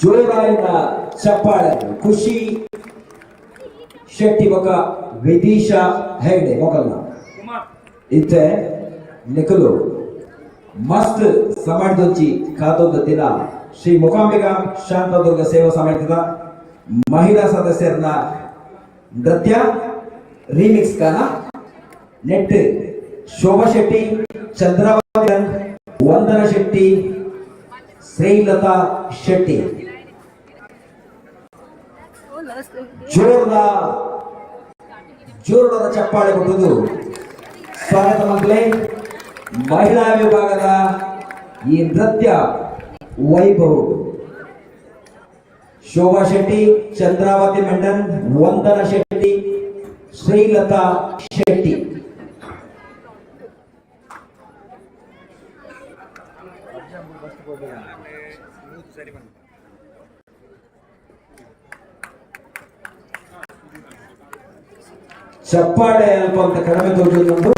ಜೋರಾಯಿನ ಚಪ್ಪಾಳೆ. ಖುಷಿ ಶೆಟ್ಟಿ ಬೊಕ ವಿದೀಶಾ ಹೆಗ್ಡೆ ಮೊಕಲ್ನ. ಇತ್ತೆ ನಿಕುಲು ಮಸ್ತ್ ಸಮಾಜದೊಂಜಿ ಕಾತೊಂದು ದಿನ ಶ್ರೀ ಮೂಕಾಂಬಿಕಾ ಶಾಂತದುರ್ಗ ಸೇವಾ ಸಮಿತಿದ ಮಹಿಳಾ ಸದಸ್ಯರನ್ನ ನೃತ್ಯ ರೀಮಿಕ್ಸ್ ಗಾನ. ನೆಟ್ ಶೋಭಾ ಶೆಟ್ಟಿ, ಚಂದ್ರಾವತಿ, ವಂದನ ಶೆಟ್ಟಿ, ಶ್ರೀಲತಾ ಶೆಟ್ಟಿ. ಜೋರದ ಜೋರದ ಚಪ್ಪಾಳೆ ಕೊಟ್ಟುದು ಸ್ವಾಗತ ಮಕ್ಕಳೇ. ಮಹಿಳಾ ವಿಭಾಗದ ಈ ನೃತ್ಯ ವೈಭವ, ಶೋಭಾ ಶೆಟ್ಟಿ, ಚಂದ್ರಾವತಿ ಮೆಂಡನ್, ವಂದನ ಶೆಟ್ಟಿ, ಶ್ರೀಲತಾ ಶೆಟ್ಟಿ. ಚಪ್ಪಾಳೆ ಅಲ್ಪ ಅಂತ ಕಡಿಮೆ ತೋಜುಂಡು.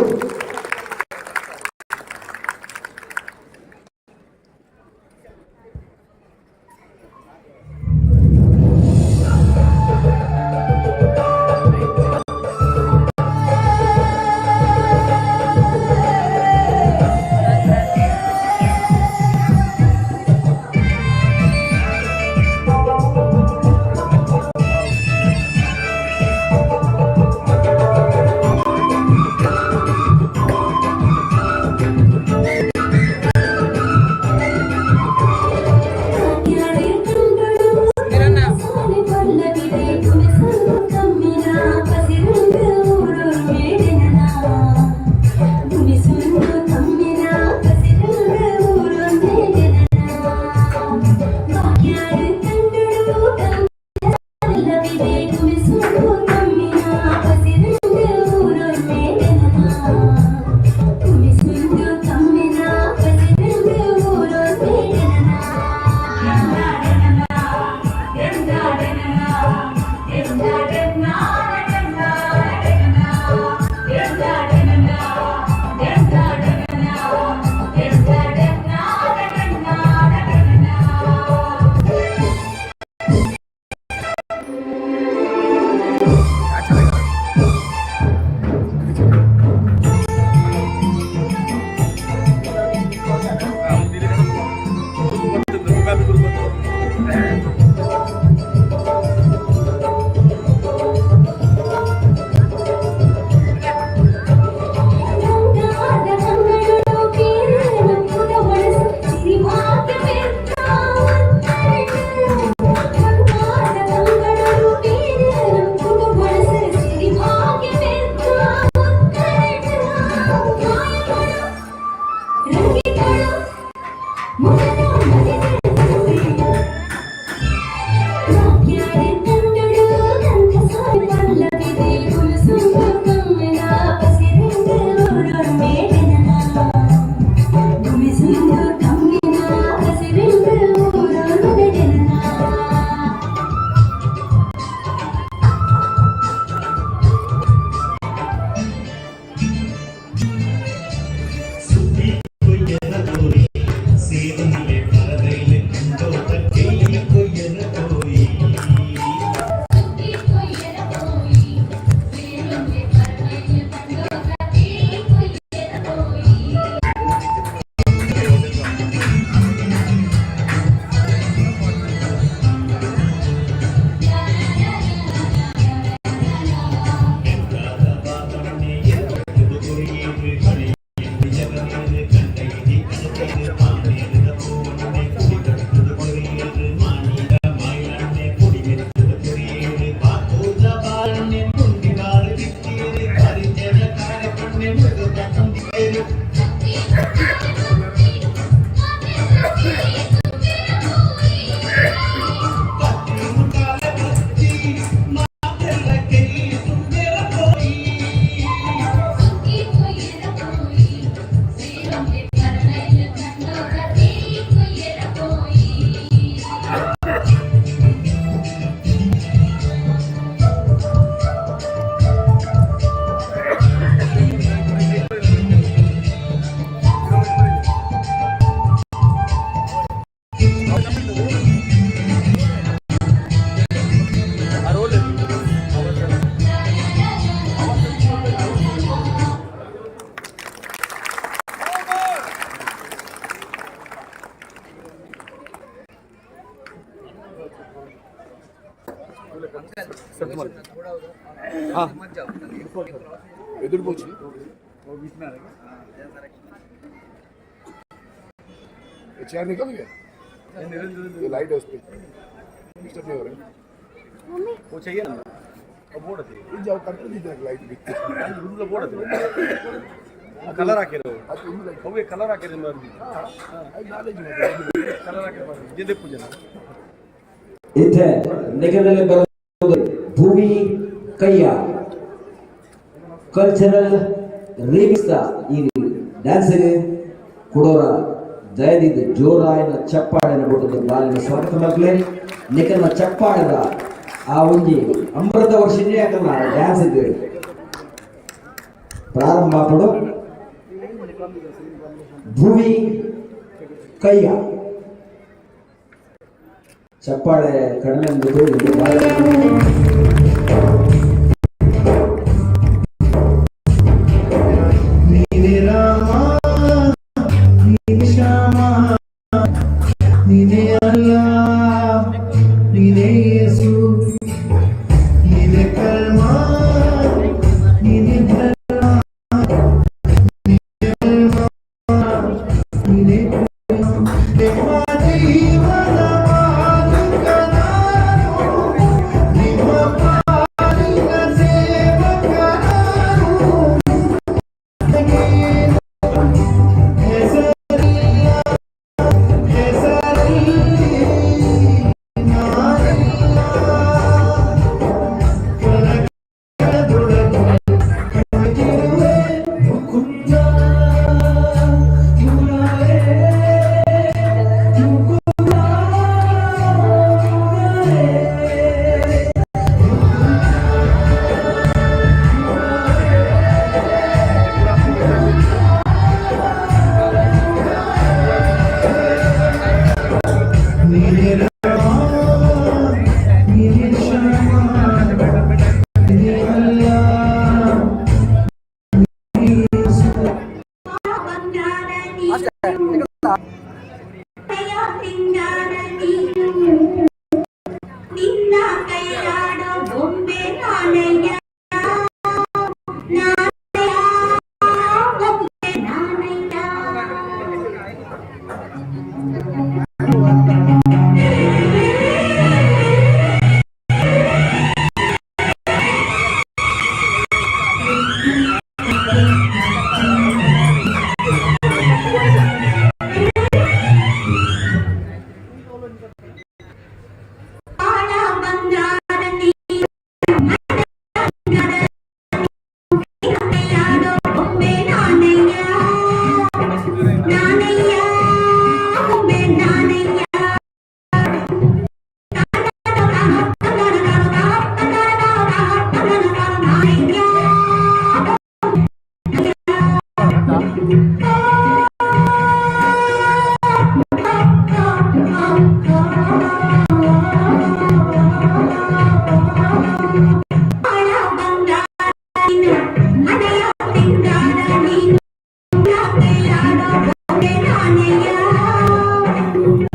ಎದುರು ಬೋಚಿ ये चेयर निकल गया, ये लाइट है उस पे, डिस्टर्ब नहीं हो रहा। वो चाहिए ना। ये जाओ कंट्रोल दी लाइट भी। ಕಲರ್ ಹಾಕಿರೋ ಅದು ಒಂದು ಲೈಟ್. ಅವೆ ಕಲರ್ ಹಾಕಿರೋ. ನಾಲೆಜ್. ಕಲರ್ ಹಾಕಿರೋ ಜಿಂದೆ ಪೂಜೆ. ಇತ್ತೆ ನಿಗಮದಲ್ಲಿ ಬರೋದು ಭೂಮಿ ಕೈಯ ಕಲ್ಚರಲ್ ರೀಮಿಕ್ಸ್. ಈ ಡ್ಯಾನ್ಸ್ ಕೊಡೋರ ದಯದಿದ್ದು ಜೋರಾಯನ ಚಪ್ಪಾಳೆನ ಬಿಟ್ಟದ್ದು ಬಾಲಿನ ಸ್ವಾಗತ ಮಕ್ಕಳೇ. ನಿಕನ ಚಪ್ಪಾಳೆದ ಆ ಒಂಜಿ ಅಮೃತ ವರ್ಷನೇ ಯಾಕಲ್ಲ ಡ್ಯಾನ್ಸ್ ಇದ್ದು ಪ್ರಾರಂಭ ಪಡು. ಭೂಮಿ ಕೈಯ ಚಪ್ಪಾಳೆ ಕಡಿಮೆ ಅಂದ್ಬಿಟ್ಟು ಇದು ಬಾಳ. ನೀನೇ ರಾಮ, ನೀನೆ ಶ್ಯಾಮ, ನೀನೇ ಅಲ್ಲ, ನೀನೇ ಯೇಸು, ನೀನೇ ಕರ್ಮ, ನೀನೇ ಧರ್ಮ, ನೀನೇ ಕರ್ಮ, ನೀನೇ ಪ್ರೇಮ. ನಿಮ್ಮ ಜೀವನ ಪಾದುಕನಾನು, ನಿಮ್ಮ ಪಾಲಿನ ಸೇವಕನಾನು. ಹೆಸರಿಲ್ಲ, ಹೆಸರಲ್ಲಿ ನಾನಿಲ್ಲ. ಕನಕದೊಳಗೆ ಕಣ್ತಿರುವೆ ಮುಕುಂದ ಮುರಾರೇ, ಮುಕುಂದ ಮುರಾರೇ. ನೀನೇ ರಾಮ, ನೀನೇ ಶ್ಯಾಮ, ನೀನೇ ಅಲ್ಲ, ಯೇಸು. ಬಂಗಾರ ನೀನು, ಸಿಂಗಾರ ನೀನು, ನಿನ್ನ ಕೈಯಾಡೋ ಬೊಂಬೆ ನಾನಯ್ಯ, ನಾನಯ್ಯ, ಬೊಂಬೆ ನಾನಯ್ಯ. ಬಾಳ ಬಂಗಾರ ನೀನು, ಕೈಯಾಡೋ ಬೊಂಬೆ ನಾನಯ್ಯ, ನಾನಯ್ಯ, ಬೊಂಬೆ ನಾನಯ್ಯ.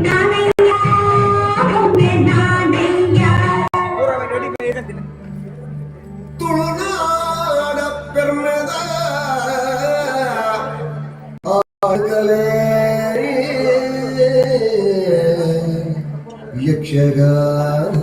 ನಾನಯ್ಯ, ಬೊಂಬೆ ನಾನಯ್ಯ. ತುಳುನಾಡ ಪೆರ್ಮೆದ ಆಗಲೇ ಯಕ್ಷಗಾನ.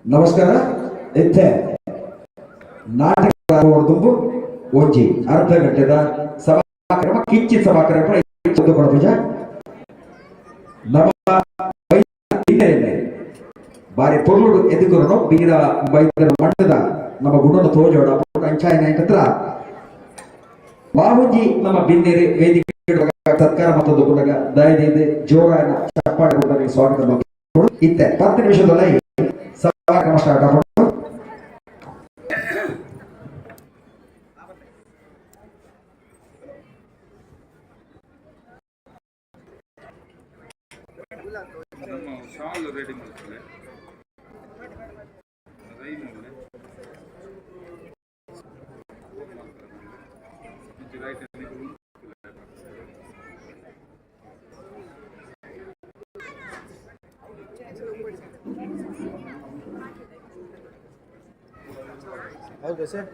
ನಮಸ್ಕಾರ. ಇತ್ತೆ ನಾಟಕ ದುಂಬು ಒಂಜಿ ಅರ್ಧ ಗಂಟೆದ ಸಭಾಕ್ರಮ, ಕಿಂಚಿತ್ ಸಭಾಕ್ರಮ ಕೊಡಪೂಜ. ನಮ್ಮ ಬಾರಿ ಪೊರ್ಲುಡು ಎದುಕುರನು ಬೀರ ಬೈದರ ಮಟ್ಟದ ನಮ್ಮ ಗುಣನ ತೋಜೋಡ ಅಂಚಾಯನ ಹತ್ರ ಬಾಹುಂಜಿ ನಮ್ಮ ಬಿನ್ನೇರಿ ವೇದಿಕೆ ಸತ್ಕಾರ ಮತ್ತು ಗುಣಗ ದಯದೀದು ಜೋರಾಯನ ಚಪ್ಪಾಳೆ ಗುಣಗೆ ಸ್ವಾಗತ ಮಾಡ್ಕೊಂಡು ಇತ್ತೆ 10 ನಿಮಿಷದಲ್ಲಿ ಸಭಾಕ್ರಮ ಸ್ಟಾರ್ಟ್ ಆಗೋಣ. ನಮ್ಮ ಶಾಲ್ ರೆಡಿ ಮಾಡ್ತಾರೆ ರೈ ರೈಟ್. ಹೌದಾ ಸರ್?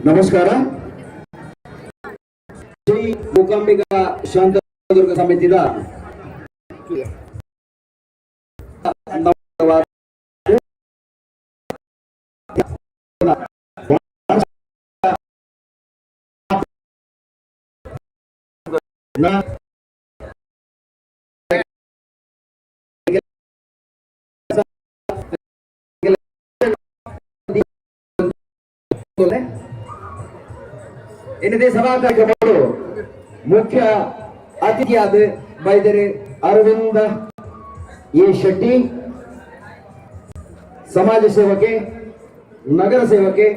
ನಮಸ್ಕಾರ. ಶ್ರೀ ಮೂಕಾಂಬಿಕಾ ಶಾಂತದುರ್ಗ ಸಮಿತಿದ ಇನ್ನಿದೇ ಸಭಾ ಕಾರ್ಯಕ್ರಮಗಳು ಮುಖ್ಯ ಅತಿಥಿಯಾದ ಬೈದರು ಅರವಿಂದ ಎ ಶೆಟ್ಟಿ, ಸಮಾಜ ಸೇವಕೆ, ನಗರ ಸೇವಕೆ,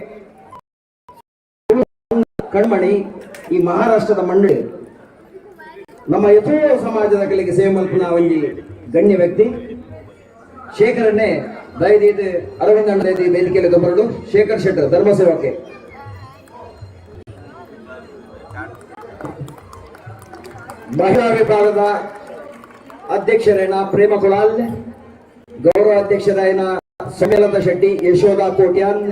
ಕಣ್ಮಣಿ, ಈ ಮಹಾರಾಷ್ಟ್ರದ ಮಂಡಳಿ ನಮ್ಮ ಯಥೋ ಸಮಾಜದ ಕಲಿಗೆ ಸೇವೆ ಮಲ್ಪುನ ಒಂಜಿ ಗಣ್ಯ ವ್ಯಕ್ತಿ ಶೇಖರನ್ನೇ ದಯದೀದು ಅರವಿಂದ ಅಣ್ಣ ದಯದೀದು ವೇದಿಕೆಯಲ್ಲಿ ಬರಡು. ಶೇಖರ್ ಶೆಟ್ಟರ್, ಧರ್ಮ ಸೇವಕೆ. ಮಹಿಳಾ ವಿಭಾಗದ ಅಧ್ಯಕ್ಷರೇನ ಪ್ರೇಮ ಕುಳಾಲ್, ಗೌರವ ಅಧ್ಯಕ್ಷರಾಯನ ಸಮ್ಮೇಳನದ ಶೆಟ್ಟಿ, ಯಶೋಧ ಕೋಟ್ಯಾನ್,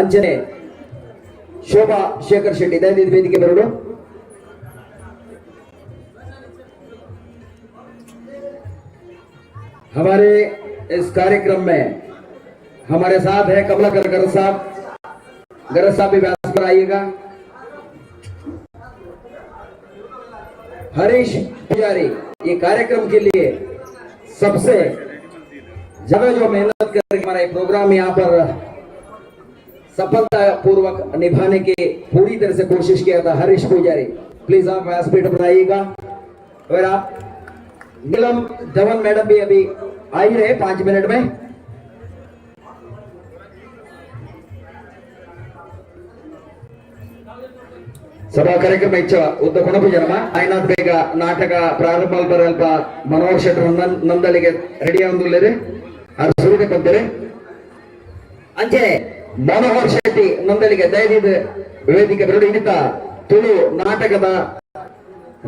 ಅಂಚನೆ ಶೋಭಾ ಶೇಖರ್ ಶೆಟ್ಟಿ ದಯದೀದು ವೇದಿಕೆ ಬರಡು. हमारे इस कार्यक्रम में हमारे साथ है कमलाकर गर्ग साहब। गर्ग साहब भी व्यास पर आइएगा। हरीश पुजारी, ये कार्यक्रम के लिए सबसे ज्यादा जो मेहनत करके हमारा ये प्रोग्राम यहाँ पर सफलता पूर्वक निभाने के पूरी तरह से कोशिश किया था, हरीश पुजारी, प्लीज आप व्यासपीठ पर आइएगा। और आप नीलम धवन मैडम भी अभी आ ही रहे 5 मिनट में। ಸಭಾ ಕಾರ್ಯಕ್ರಮ ಇಚ್ಛ ಉದ್ದ ಕೊಣಪು ಜನಮ ಐನಾಥ್ ಬೇಗ ನಾಟಕ ಪ್ರಾರಂಭ ಅಲ್ಪ ಮನೋಹರ್ ಶೆಟ್ಟರ್ ನಂದಳಿಗೆ ರೆಡಿ ಆಂದುಲ್ಲೇರು ಆರ್ ಸುರುಡೆ ಬಂದರೆ. ಅಂಚೆ ಮನೋಹರ್ ಶೆಟ್ಟಿ ನಂದಳಿಗೆ ದಯದೀದ್ ವೇದಿಕೆ ಬರಡು. ಇನ್ನಿತ ತುಳು ನಾಟಕದ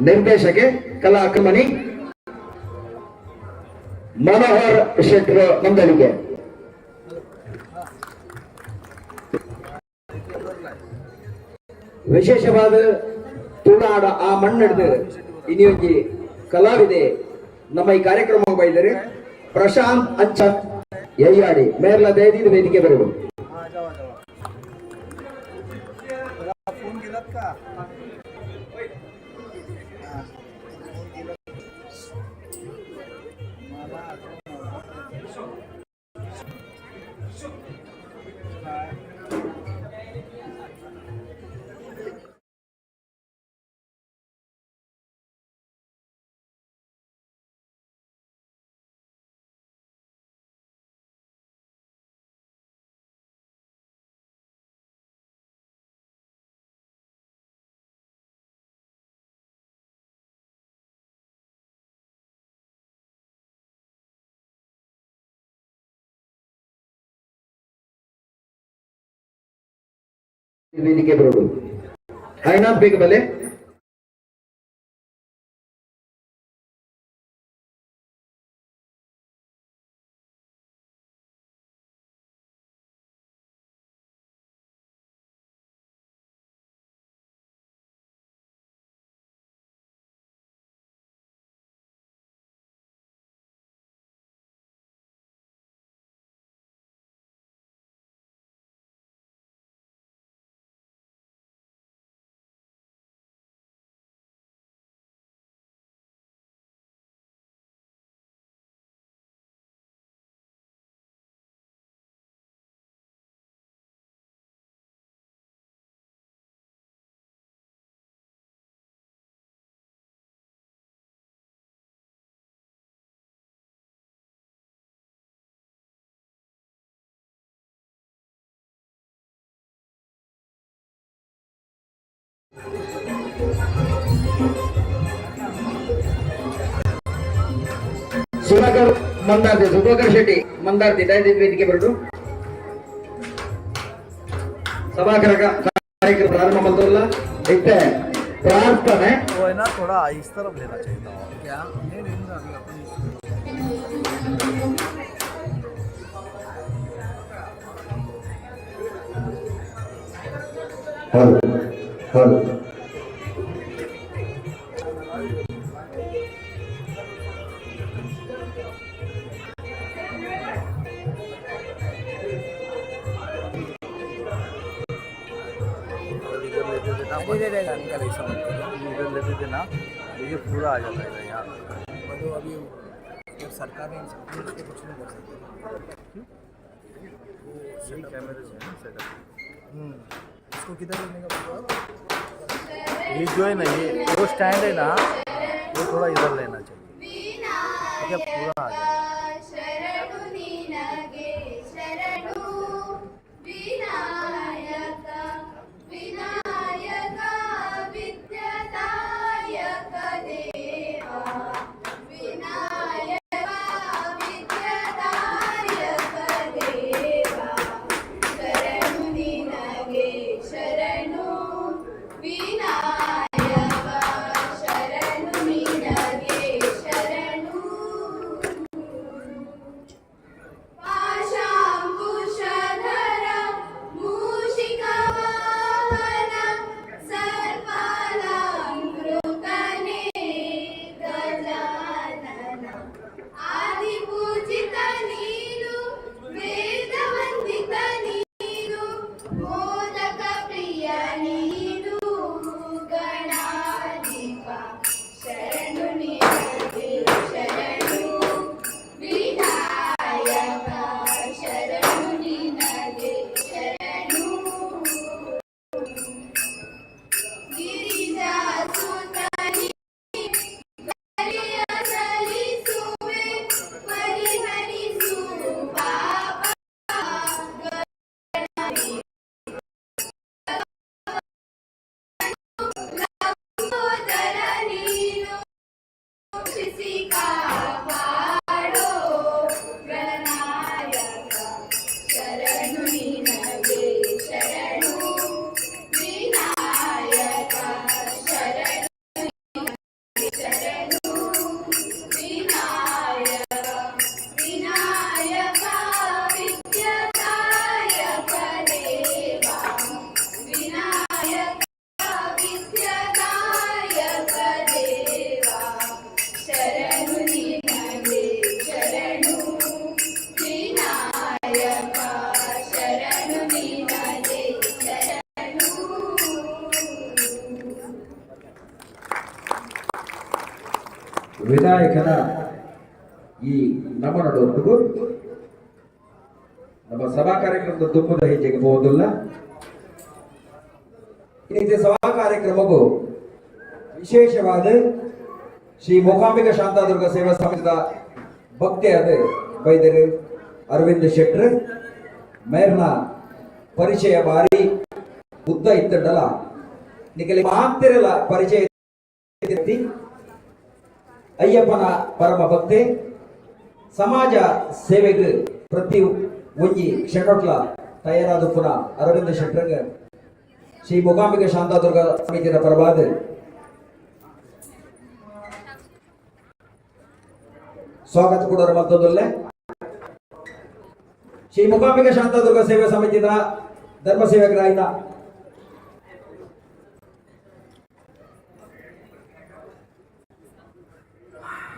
ನಿರ್ದೇಶಕೆ ಕಲಾ ಕಮನಿ ಮನೋಹರ್ ಶೆಟ್ಟರ್ ನಂದಳಿಗೆ. ವಿಶೇಷವಾದ ತುಳುನಾಡ ಆ ಮಣ್ಣಿಡ್ದು ಇನ್ನೊಂಜಿ ಕಲಾವಿದೆ ನಮ್ಮ ಈ ಕಾರ್ಯಕ್ರಮ ಬೈದರೆ ಪ್ರಶಾಂತ್ ಅಂಚತ್ ಎಯ್ಯಾಡಿ ಮೇರ್ಲ ದಯದೀದ ವೇದಿಕೆ ಬರಬೇಕು. हा, जावा जावा. फोन गेलात का? हा, फोन गेलात मला आठवण. काय? ವೇದಿಕೆ ಬರೋದು ಐನಾಥ್ ಬೇಗ ಬಲೆ. ಸುಧಾಕರ್ ಮಂದಾರ್ತಿ, ಸುಧಾಕರ್ ಶೆಟ್ಟಿ ಮಂದಾರ್ತಿ ದಯವಿಟ್ಟು ವೇದಿಕೆ ಬರಡು. ಸಭಾಕರ ಕಾರ್ಯಕ್ರಮ ಪ್ರಾರಂಭ ಬಂದಲ್ಲ ಇತ್ತೆ ಪ್ರಾರ್ಥನೆ. वो है ना, थोड़ा इस तरफ लेना चाहिए था। क्या? नहीं नहीं, अभी अपनी Hello hello. इधर लेते थे ना, अंकल ऐसा मत करो, इधर लेते थे ना तो ये पूरा आ जाता है यहाँ। मतलब अभी जब सरकार ने उसको कुछ नहीं कर सकते। यही कैमरे से है ना सेटअप। इसको किधर लेने का बोलो? ये जो है ना, ये वो स्टैंड है ना, वो थोड़ा इधर लेना चाहिए क्या, पूरा आ जाएगा। ಶರಣು ನಿನಗೆ ಶರಣು ವಿನಾಯಕ, ವಿನಾಯಕ ವಿದ್ಯದಾಯಕ ದೇವ, ವಿನಾಯಕ ವಿದ್ಯದಾಯಕ ದೇವ, ಶರಣು ನಿನಗೆ ಶರಣು ವಿನಾಯಕ, ಶರಣು ನಿನಗೆ ಶರಣು. ಪಾಶಾಂಕುಶಧರ ಮೂಷಿಕವಾಹನ ಸರ್ಪಾಲಂಕೃತನೇ ಗಜಾನನ, ಆದಿಪೂಜಿತ ನೀನು, ವೇದವಂದಿತ ನೀನು, ಮೋದಕ ಪ್ರಿಯ ನೀನು ಗಣಾಧಿಪ, ಶರಣು ನಿನಗೆ ಶರಣು ವಿನಾಯಕ, ಶರಣು ನಿನಗೆ ಶರಣು. ಗಿರಿಜಾಸುತನಿ ಬಲಿಯ ಸಲ್ಲಿಸುವೆ, ಪರಿಹರಿಸು ಪಾಪ. ಲಂಬೋದರ ನೀನು, ರಕ್ಷಿಸಿ ಕಾಪಾಡೋ ಗಣನಾಯಕ, ಶರಣು ನಿನಗೆ ಶರಣು ವಿನಾಯಕ, ಶರಣು ನಿನಗೆ ಶರಣು ವಿನಾಯಕ, ವಿನಾಯಕ ವಿದ್ಯದಾಯಕ ದೇವ, ವಿನಾಯಕ ವಿದ್ಯದಾಯಕ ದೇವ, ಶರಣು ನಿನಗೆ ಶರಣು ವಿನಾಯಕ, ಶರಣು ನಿನಗೆ ಶರಣು. ವಿನಾಯಕನ ಈ ನಮನಡೊಟ್ಟಿಗೂ ನಮ್ಮ ಸಭಾ ಕಾರ್ಯಕ್ರಮದ ದುಃಖದ ಹೆಜ್ಜೆಗೆ ಹೋಗೋದಿಲ್ಲ. ಈ ಸಭಾ ಕಾರ್ಯಕ್ರಮಕ್ಕೂ ವಿಶೇಷವಾದ ಶ್ರೀ ಮೂಕಾಂಬಿಕಾ ಶಾಂತಾದುರ್ಗ ಸೇವಾ ಸಮಿತಿದ ಭಕ್ತಿಯಾದ ಬೈದರು ಅರವಿಂದ್ ಶೆಟ್ರ್ ಮೇರ್ನ ಪರಿಚಯ ಬಾರಿ ಉದ್ದ ಇತ್ತಂಡಲ ನಿಖಲಿ ಮಾತಿರಲ್ಲ ಪರಿಚಯ ಇತ್ತಿ. ಅಯ್ಯಪ್ಪನ ಪರಮ ಭಕ್ತೆ, ಸಮಾಜ ಸೇವೆಗೆ ಪ್ರತಿ ಒಂಜಿ ಕ್ಷಣೊಟ್ಲ ತಯಾರಾದ ಪುನಃ ಅರವಿಂದ ಶೆಟ್ಟರ್ಗ ಶ್ರೀ ಮೂಕಾಂಬಿಕಾ ಶಾಂತಾದುರ್ಗ ಸಮಿತಿಯ ಪರವಾದ ಸ್ವಾಗತ ಕೂಡ ಮತ್ತೊಂದಲ್ಲೇ. ಶ್ರೀ ಮೂಕಾಂಬಿಕಾ ಶಾಂತಾದುರ್ಗ ಸೇವಾ ಸಮಿತಿಯ ಧರ್ಮ ಸೇವಕರಾಗಿದ್ದ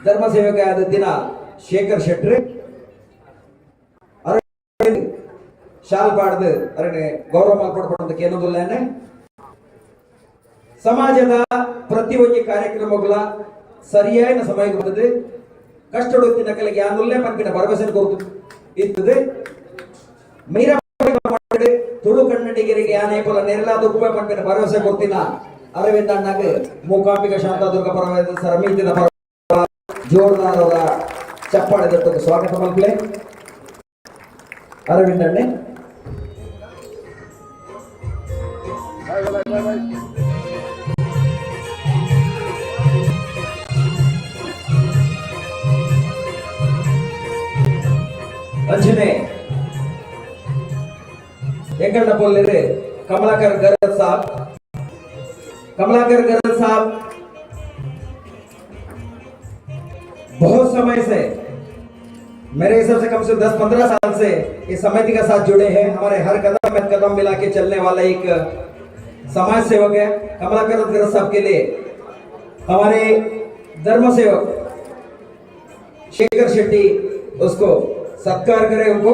ಧರ್ಮ ಸೇವಕ ಆದ ದಿನ ಶೇಖರ್ ಶೆಟ್ರಿ ಅರವಿಂದ್ ಶಾಲ್ ಪಾಡ್ದು ಅರಣೆ ಗೌರವ ಮಾಲ್ಪಡ್ಪಡಂತ ಕೇನೊಂದುಲ್ಲೇನೆ. ಸಮಾಜದ ಪ್ರತಿ ಒಂಜಿ ಕಾರ್ಯಕ್ರಮಗಳ ಸರಿಯಾದ ಸಮಯಕ್ಕೆ ಬರ್ತದೆ, ಕಷ್ಟಡೊತ್ತಿನ ಕಲೆಗೆ ಯಾನುಲ್ಲೇ ಪಂಪಿನ ಭರವಸೆ ಕೊರತು ಇರ್ತದೆ. ಮೀರಾ ತುಳು ಕನ್ನಡಿಗರಿಗೆ ಯಾನೇ ಪೊಲ ನೆರಳಾದ ಉಪ್ಪೆ ಪಂಪಿನ ಭರವಸೆ ಕೊಡ್ತಿನ ಅರವಿಂದ ಅಣ್ಣಗೆ ಮೂಕಾಂಬಿಕಾ ಶಾಂತಾದುರ್ಗ ಪರವಾದ ಸಮಿತಿದ ಪರ ಜೋರ್ದಾರ್ ಅವರ ಚಪ್ಪಾಳೆ ದಟ್ಟಕ್ಕೆ ಸ್ವಾಗತ ಮಲ್ಪಲೆ ಅರವಿಂದ ಅಣ್ಣೆ. Bye bye bye bye. ಅಂಚನೆ ಎಂಕಣ್ಣ ಪೊಲ್ಲೆರೆ ಕಮಲಾಕರ್ ಗರದ್ ಸಾಬ್, कमलाकर गरज साहब बहुत समय से, मेरे हिसाब से कम से 10-15 साल से इस समिति के साथ जुड़े हैं। हमारे हर कदम में कदम मिला के चलने वाला एक समाज सेवक है कमलाकर गरज साहब के लिए हमारे धर्म सेवक शेखर शेट्टी उसको सत्कार करें उनको।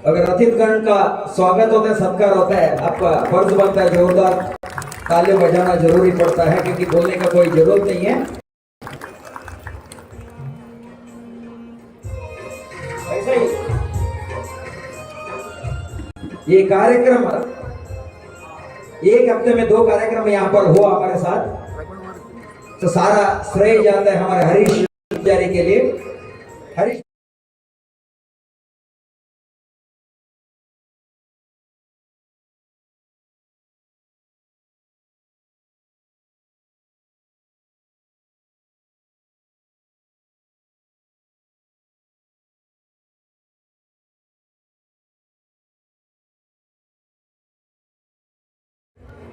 अगर अतिथिगण का स्वागत होता है, सत्कार होता है, आपका फर्ज बनता है जोरदार ताली बजाना जरूरी पड़ता है, क्योंकि बोलने का कोई जरूरत नहीं है। ऐसे ही ये कार्यक्रम एक हफ्ते में दो कार्यक्रम यहाँ पर हुआ हमारे साथ, तो सारा श्रेय जाता है हमारे हरीश पुजारी के लिए। हरीश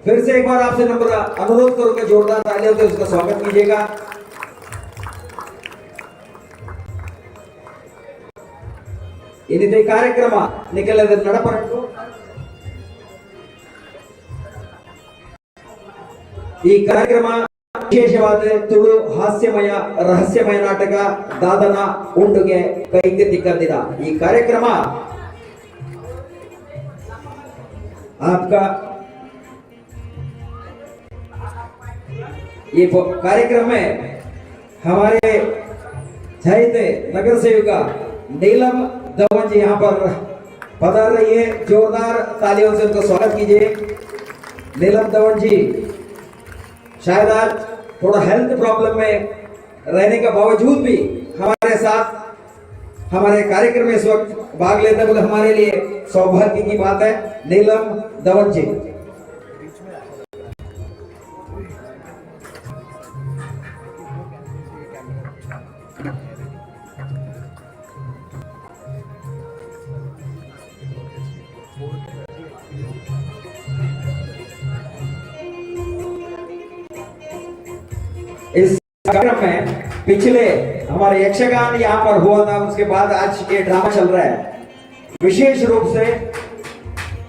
फिर से एक बार आपसे नम्र अनुरोध करूंगा, जोरदार तालियों से उसका स्वागत कीजिएगा। ಇನ್ನಿತ ಕಾರ್ಯಕ್ರಮ ನಿಖಿಲದ ನಡಪರಟ್ಟು ಈ ಕಾರ್ಯಕ್ರಮ ವಿಶೇಷವಾದ ತುಳು ಹಾಸ್ಯಮಯ ರಹಸ್ಯಮಯ ನಾಟಕ ದಾದನ ಉಂಡುಗೆ ಕೈಗೆ ತಿಕ್ಕಂದಿದ ಈ ಕಾರ್ಯಕ್ರಮ आपका ये कार्यक्रम में हमारे चहेते नगर सेविका नीलम धवन जी यहाँ पर पधार रही है। जोरदार तालियों से उनका स्वागत कीजिए। नीलम धवन जी शायद आज थोड़ा हेल्थ प्रॉब्लम में रहने के बावजूद भी हमारे साथ हमारे कार्यक्रम में इस वक्त भाग लेते बोले हमारे लिए सौभाग्य की बात है। नीलम धवन जी। इस कार्यक्रम में पिछले हमारे यक्षगान यहाँ पर हुआ था, उसके बाद आज ये ड्रामा चल रहा है। विशेष रूप से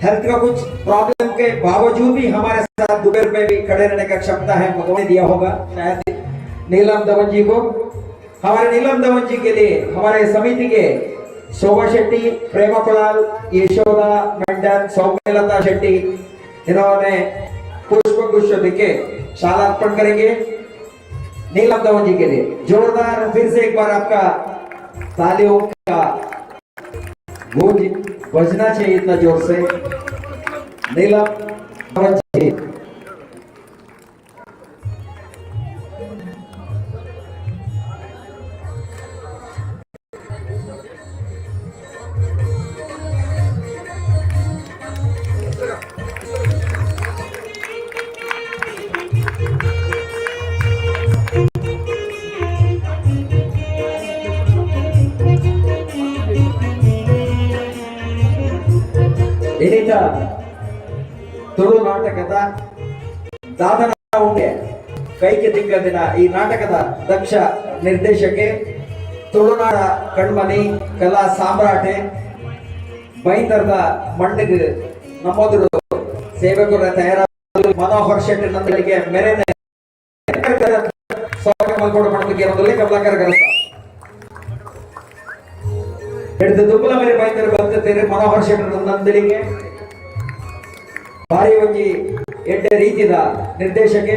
हेल्थ का कुछ प्रॉब्लम के बावजूद भी हमारे साथ दोपहर में भी खड़े रहने का क्षमता है, भगवान ने दिया होगा शायद नीलम धवन जी को। हमारे नीलम धवन जी के लिए हमारे समिति के शोभा शेट्टी, प्रेमा कुलाल, यशोदा मंडन, सौम्यलता शेट्टी, इन्होंने पुष्प गुच्छ देके शाल अर्पण करेंगे नीलम धवन जी के लिए। जोरदार फिर से एक बार आपका तालियों का गूंज बजना चाहिए इतना जोर से। नीलम धवन जी। ಇನ್ನಿತ ತುಳು ನಾಟಕದ ದಾದನ ಉಂಡೆ ಕೈಗೆ ದಿನ ಈ ನಾಟಕದ ದಕ್ಷ ನಿರ್ದೇಶಕೆ, ತುಳುನಾಡ ಕಣ್ಮನಿ, ಕಲಾ ಸಾಮ್ರಾಟೆ, ಬೈಂದರ್ದ ಮಣ್ಣಿಗೆ ನಮ್ಮೊದರು ಸೇವಕರ ತಯಾರಾದ ಮನೋಹರ್ ಶೆಟ್ಟಿ ನಂದಳಿಗೆ ಮೆರೆನ ಸ್ವಾಗತ ಮಲ್ಕೊಡು ಮಾಡೋದಕ್ಕೆ ಕಮಲಾಕರ್ ಗರಸ ಹಿಡಿದು ದುಂಬಲ ಮೇಲೆ ಬೈಂದರ್ ಬಂದಿದ್ದೇನೆ. ಮನೋಹರ್ ಶೆಟ್ಟಿ ನಂದಳಿಗೆ ಭಾರಿ ಒಂಜಿ ಎಡ್ಡೆ ರೀತಿದ ನಿರ್ದೇಶಕೆ.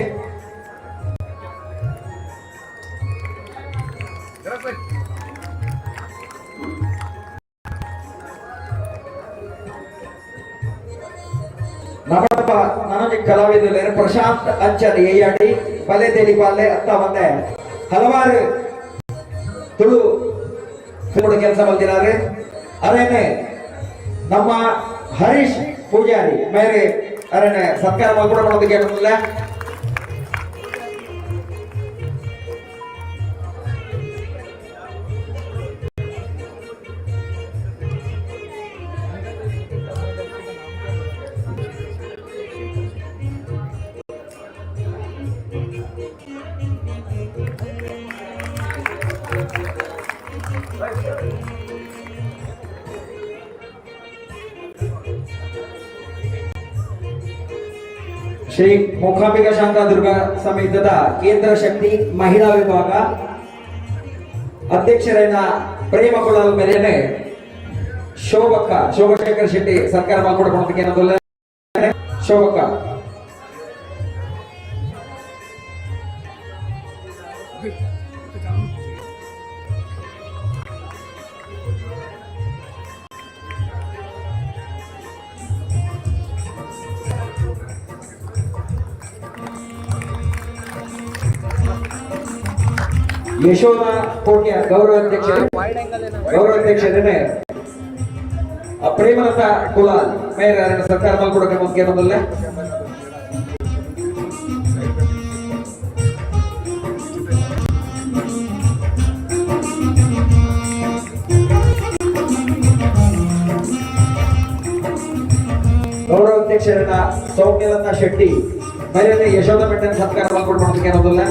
ನಮ್ಮಪ್ಪ ನನಗೆ ಕಲಾವಿದರು ಪ್ರಶಾಂತ್ ಅಂಚನ್ ಏಯಾಡಿ ಬಲೆ ತೇಲಿಪಾಲೆ ಅತ್ತ ಬಂದೆ ಹಲವಾರು ತುಳು ಕೆಲಸ ಬಂದಿದ್ದಾರೆ. ಅದೇನೆ ನಮ್ಮ ಹರೀಶ್ ಪೂಜಾರಿ ಮೇರೆ ಅರಣ್ಯ ಸತ್ಕಾರ ಮಲ್ಕೊಡ ಮಾಡೋದಕ್ಕೆ ಏನಂದಿಲ್ಲ. ಶ್ರೀ ಮೂಕಾಂಬಿಕಾ ಶಾಂತಾದುರ್ಗ ಸಮೇತದ ಕೇಂದ್ರ ಶಕ್ತಿ ಮಹಿಳಾ ವಿಭಾಗ ಅಧ್ಯಕ್ಷರಾದ ಪ್ರೇಮ ಕುಳಾಲ್ ಮೇರೆನೆ ಶೋಭಕ್ಕ ಶೋಭಶೇಖರ್ ಶೆಟ್ಟಿ ಸರ್ಕಾರ ಮಲ್ಕೊಡ್ಕೊಂಡು ಶೋಭಕ್ಕ. ಯಶೋಧ ಕೋಟ್ಯ ಗೌರವಾಧ್ಯಕ್ಷರು, ಗೌರವಾಧ್ಯಕ್ಷರೇ ಪ್ರೇಮಲತಾ ಕುಲಾಲ್ ಮೇಯರ್ ಸರ್ಕಾರ ಮಲ್ಕೊಡಕ್ಕೆ ಮುಂದೆ. ಗೌರವಾಧ್ಯಕ್ಷರನ್ನ ಸೌಮ್ಯಲತಾ ಶೆಟ್ಟಿ ಮೇರೆ ಯಶೋಧ ಬೆಟ್ಟನ ಸತ್ಕಾರ ಮಲ್ಕೊಡ್ಕೊಂಡು ಏನೋದಿಲ್ಲ.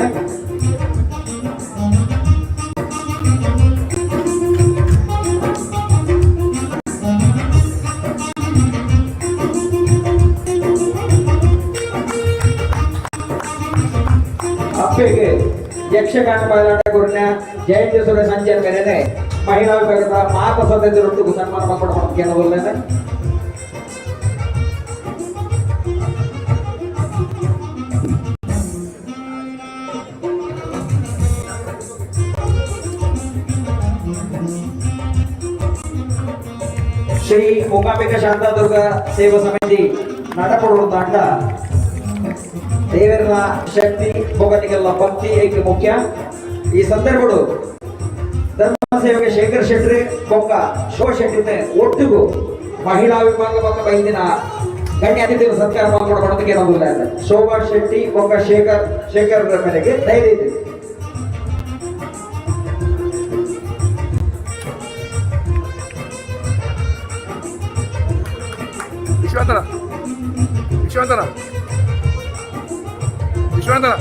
ಅಪ್ಪೆಗೆ ಯಕ್ಷಗಾನ ಬಯಲಾಟ ಗುರುನ ಜಯಂತಿ ಸುರ ಸಂಜೆ ಮೇರೆನೆ ಮಹಿಳಾ ವಿಭಾಗದ ಮಾತ ಸದಸ್ಯರೊಟ್ಟಿಗೂ ಸನ್ಮಾನ ಮಾಡ್ಕೊಂಡು ಏನೋದಿಲ್ಲ. ಶ್ರೀ ಮೂಕಾಂಬಿಕಾ ಶಾಂತಾದುರ್ಗ ಸೇವಾ ಸಮಿತಿ ನಡಪಡುವ ತಂಡ ದೇವರ ಶಕ್ತಿ ಭೋಗತಿಗೆಲ್ಲ ಭಕ್ತಿ ಏಕೆ ಮುಖ್ಯ. ಈ ಸಂದರ್ಭಡು ಧರ್ಮ ಸೇವಕ ಶೇಖರ್ ಶೆಟ್ಟಿ ಬೊಕ್ಕ ಶೋ ಶೆಟ್ಟಿನ ಒಟ್ಟಿಗೂ ಮಹಿಳಾ ವಿಭಾಗ ಬೊಕ್ಕ ಬೈದಿನ ಗಣ್ಯ ಅತಿಥಿಗಳ ಸತ್ಕಾರ ಮಾಡ್ಕೊಡೋದಕ್ಕೆ ನಮ್ಮಿಲ್ಲ. ಶೋಭಾ ಶೆಟ್ಟಿ ಬೊಕ್ಕ ಶೇಖರ್ ಶೇಖರ್ ಮೇರೆಗೆ ಧೈರ್ಯ ಇದೆ. ವಿಶ್ವಾಂತರ, ವಿಶ್ವಾಂತರ, ವಿಶ್ವಾಂತರ.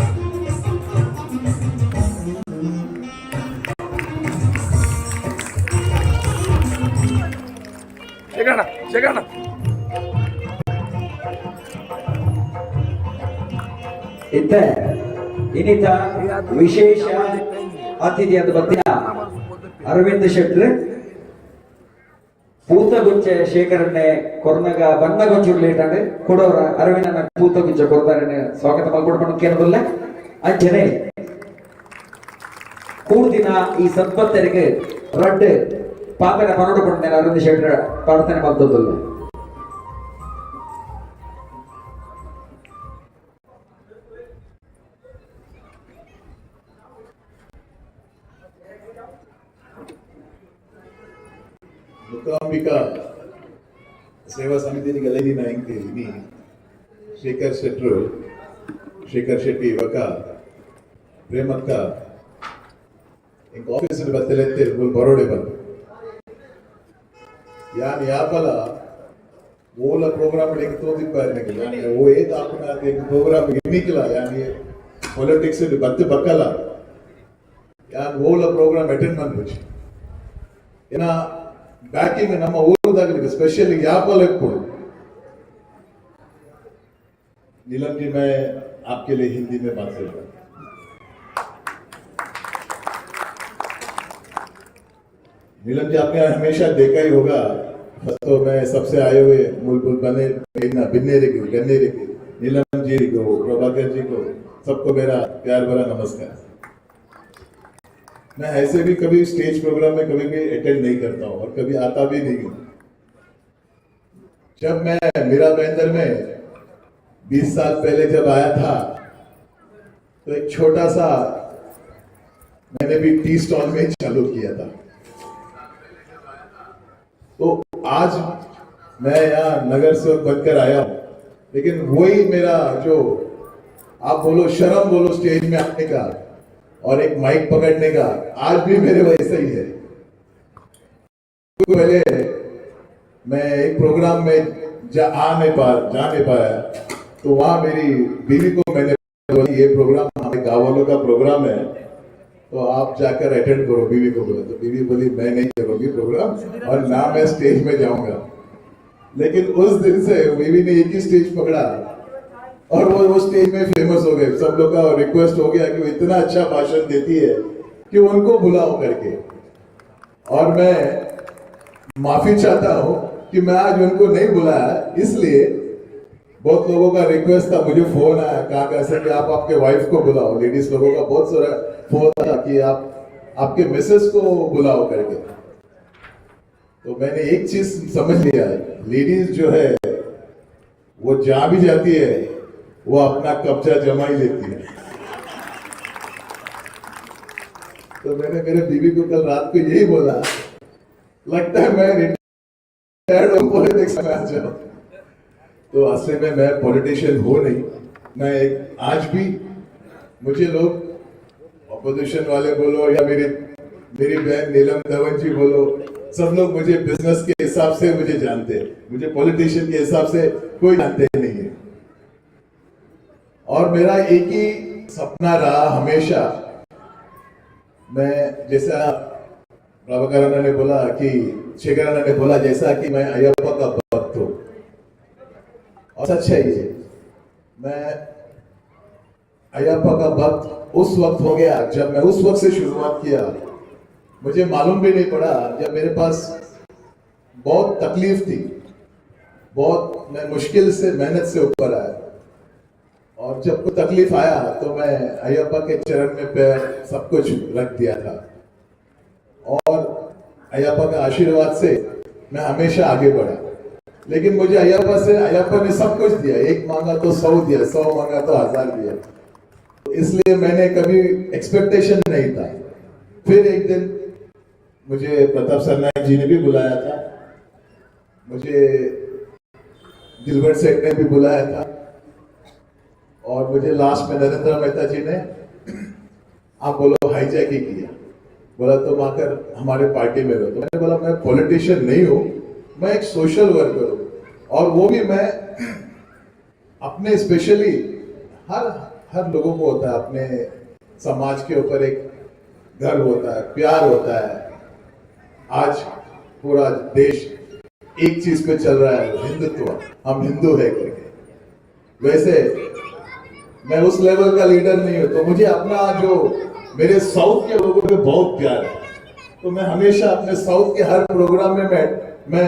ಶೇಖರಣ್ಣ, ಶೇಖರಣ್ಣ. ಇತ್ತ ಇನ್ನಿತ ವಿಶೇಷ ಅತಿಥಿಯಾದ ಬತ್ತಿನ ಅರವಿಂದ್ ಶೆಟ್ರ್ ಪೂತಗುಚ್ಚೆ ಶೇಖರಣೆ ಕೊರ್ನಗ ಬನ್ನಗೊಂಚೂರು ಲೇಟ್ ಆಂಡ್ ಕೊಡೋರ ಅರವಿಂದನ ಪೂತಗುಚ್ಚೆ ಕೊರ್ದಾರನೆ ಸ್ವಾಗತ ಮಲ್ಕೊಡ್ಕೊಂಡು ಕೇಳಬಲ್ಲ. ಅಂಚನೆ ಕೂರ್ದಿನ ಈ ಸದ್ಭಕ್ತರಿಗೆ ರಡ್ಡ್ ಪಾತನ ಪನೋಡು ಪಂಡೇನೆ ಅರವಿಂದ್ ಶೆಟ್ರ ಪ್ರಾರ್ಥನೆ ಮಲ್ತೊಂದುಲ್ಲ. ಮೂಕಾಂಬಿಕಾ ಸೇವಾ ಸಮಿತಿ ಗಲೈದಿನ ಎಂಕ್ ಇನಿ ಶೇಖರ್ ಶೆಟ್ರು, ಶೇಖರ್ ಶೆಟ್ಟಿ ಬೊಕ ಪ್ರೇಮಕ್ಕ ಎಂಕ್ ಆಫೀಸ್ ಬತ್ತೆಲೆತ್ತೆ ಮೂಲು ಬರೋಡೆ ಬಂದು ಯಾನ್ ಯಾಪಲ ಓಲ ಪ್ರೋಗ್ರಾಮ್ ಎಂಕ್ ತೋದಿಪ್ಪ. ಯಾನ್ ಓ ಏತ್ ಆಪುನ ಎಂಕ್ ಪ್ರೋಗ್ರಾಮ್ ಇನ್ನಿಕ್ಲ. ಯಾನ್ ಪೊಲಿಟಿಕ್ಸ್ ಬತ್ತು ಬಕ್ಕಲ ಯಾನ್ ಓಲ ಪ್ರೋಗ್ರಾಮ್ ಅಟೆಂಡ್ ಮನ್ಪುಜಿ. ಏನ ಬ್ಯಾಕಿಂಗ್ ನಮ್ಮ ಊರುದಾಗಲಿಕ್ಕೆ ಸ್ಪೆಷಲಿ ಯಾಪಲ ಇಪ್ಪುಡು. नीलम जी, मैं आपके लिए हिंदी में बात करूंगा। नीलम जी, आपने हमेशा देखा ही होगा। तो मैं सबसे आए हुए मूलभूत बने बिन्नेरे को, गन्नेरे को, नीलम जी को, प्रभाकर जी को, सबको मेरा प्यार भरा नमस्कार। मैं ऐसे भी कभी स्टेज प्रोग्राम में कभी भी अटेंड नहीं करता हूँ और कभी आता भी नहीं हूँ। जब मैं मीरा भाईंदर में 20 साल पहले जब आया था, तो एक छोटा सा मैंने भी टी स्टॉल में चालू किया था। तो आज मैं यहाँ नगर सेवक बनकर आया हूँ, लेकिन वही मेरा जो आप बोलो शर्म बोलो स्टेज में आने का और एक माइक पकड़ने का, आज भी मेरे वैसे ही है। पहले मैं एक प्रोग्राम में जा आ नहीं पा जा नहीं पाया, तो वहां मेरी बीवी को मैंने बोला, ये प्रोग्राम हमारे गाँव वालों का प्रोग्राम है, तो आप जाकर अटेंड करो। बीवी को बोला तो बीवी बोली, मैं नहीं करूंगी प्रोग्राम और ना मैं स्टेज में जाऊंगा। लेकिन उस दिन से बीवी ने एक ही स्टेज पकड़ा। और वो स्टेज में फेमस हो गए। सब लोग का रिक्वेस्ट हो गया कि वो इतना अच्छा भाषण देती है कि उनको बुलाओ करके। और मैं माफी चाहता हूं कि मैं आज उनको नहीं बुलाया, इसलिए बहुत लोगों का रिक्वेस्ट था, मुझे फोन आया, कहा कैसे कि आप आपके वाइफ को बुलाओ। लेडीज लोगों का बहुत सारा फोन था कि आप आपके मिसेस को बुलाओ करके। तो मैंने एक चीज समझ लिया, लेडीज जो है वो जहां भी जाती है वो अपना कब्जा जमा ही लेती है। तो मैंने मेरे बीवी को कल रात को यही बोला, लगता है मैं रिटायर्ड हूँ, पॉलिटिक्स में आ जाऊँ। तो असल में मैं पॉलिटिशियन हूँ नहीं, मैं एक आज भी मुझे लोग अपोजिशन वाले बोलो या मेरी मेरी बहन नीलम धवन जी बोलो, सब लोग मुझे बिजनेस के हिसाब से मुझे जानते हैं, मुझे पॉलिटिशियन के हिसाब से कोई जानते नहीं है। और मेरा एक ही सपना रहा हमेशा, मैं जैसा प्रभाकर ने बोला कि शेखर ने बोला जैसा कि मैं अयप्पा का भक्त हूँ, और सच है ये, मैं अयप्पा का भक्त उस वक्त हो गया जब मैं उस वक्त से शुरुआत किया। मुझे मालूम भी नहीं पड़ा, जब मेरे पास बहुत तकलीफ थी, बहुत मैं मुश्किल से मेहनत से ऊपर आया, और जब कोई तकलीफ आया तो मैं अयप्पा के चरण में पैर सब कुछ रख दिया था, और अयप्पा के आशीर्वाद से मैं हमेशा आगे बढ़ा। लेकिन मुझे अयप्पा से, अयप्पा ने सब कुछ दिया, एक मांगा तो 100 दिया, 100 मांगा तो 1000 दिया, तो इसलिए मैंने कभी एक्सपेक्टेशन नहीं था। फिर एक दिन मुझे प्रताप सरनाइक जी ने भी बुलाया था, मुझे दिलबर सेठ ने भी बुलाया था, और मुझे लास्ट में नरेंद्र मेहता जी ने, आप बोलो, हाईजैक ही किया, बोला तुम आकर हमारे पार्टी में रहो। तो मैंने बोला मैं पॉलिटिशियन नहीं हूँ, मैं एक सोशल वर्कर हूँ, और वो भी मैं अपने स्पेशली हर हर लोगों को होता है अपने समाज के ऊपर एक गर्व होता है, प्यार होता है। आज पूरा देश एक चीज पे चल रहा है, हिंदुत्व, हम हिंदू है करके। वैसे मैं उस लेवल का लीडर नहीं हूं, तो मुझे अपना जो मेरे साउथ के लोगों पे बहुत प्यार है, तो मैं हमेशा अपने साउथ के हर प्रोग्राम में मैं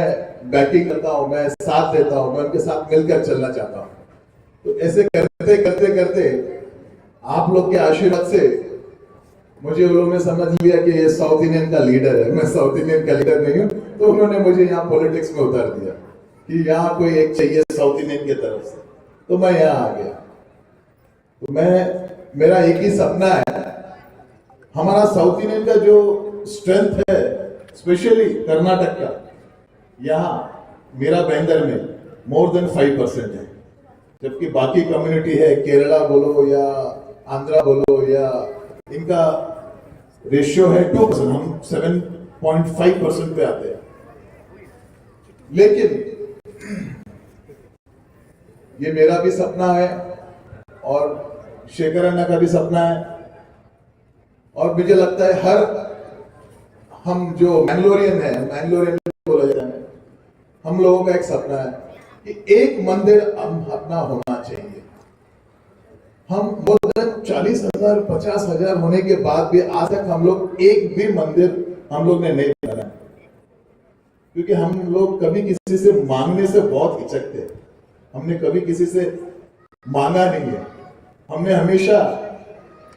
बैकिंग करता हूँ, मैं साथ देता हूँ, मैं उनके साथ मिलकर चलना चाहता हूँ। तो ऐसे करते करते करते आप लोग के आशीर्वाद से मुझे उन लोगों ने समझ लिया कि ये साउथ इंडियन का लीडर है। मैं साउथ इंडियन का लीडर नहीं हूँ, तो उन्होंने मुझे यहाँ पॉलिटिक्स में उतार दिया कि यहाँ कोई एक चाहिए साउथ इंडियन की तरफ से, तो मैं यहाँ आ गया। तो मैं, मेरा एक ही सपना है, हमारा साउथ इंडियन का जो स्ट्रेंथ है, स्पेशली कर्नाटक का, यहाँ मीरा भाईंदर में मोर देन 5% है, जबकि बाकी कम्युनिटी है, केरला बोलो या आंध्रा बोलो, या इनका रेशियो है 2%, हम 7.5% पे आते हैं। लेकिन ये मेरा भी सपना है और शेखर अन्ना का भी सपना है, और मुझे लगता है हर हम जो मैंगलोरियन है, मैंगलोरियन बोला जाता है, हम लोगों का एक सपना है कि एक मंदिर हम अपना होना चाहिए। हम मोर देन 40,000 50,000 होने के बाद भी आज तक हम लोग एक भी मंदिर हम लोग ने नहीं बनाया, क्योंकि हम लोग कभी किसी से मांगने से बहुत हिचकते हैं। हमने कभी किसी से मांगा नहीं है। हमने हमेशा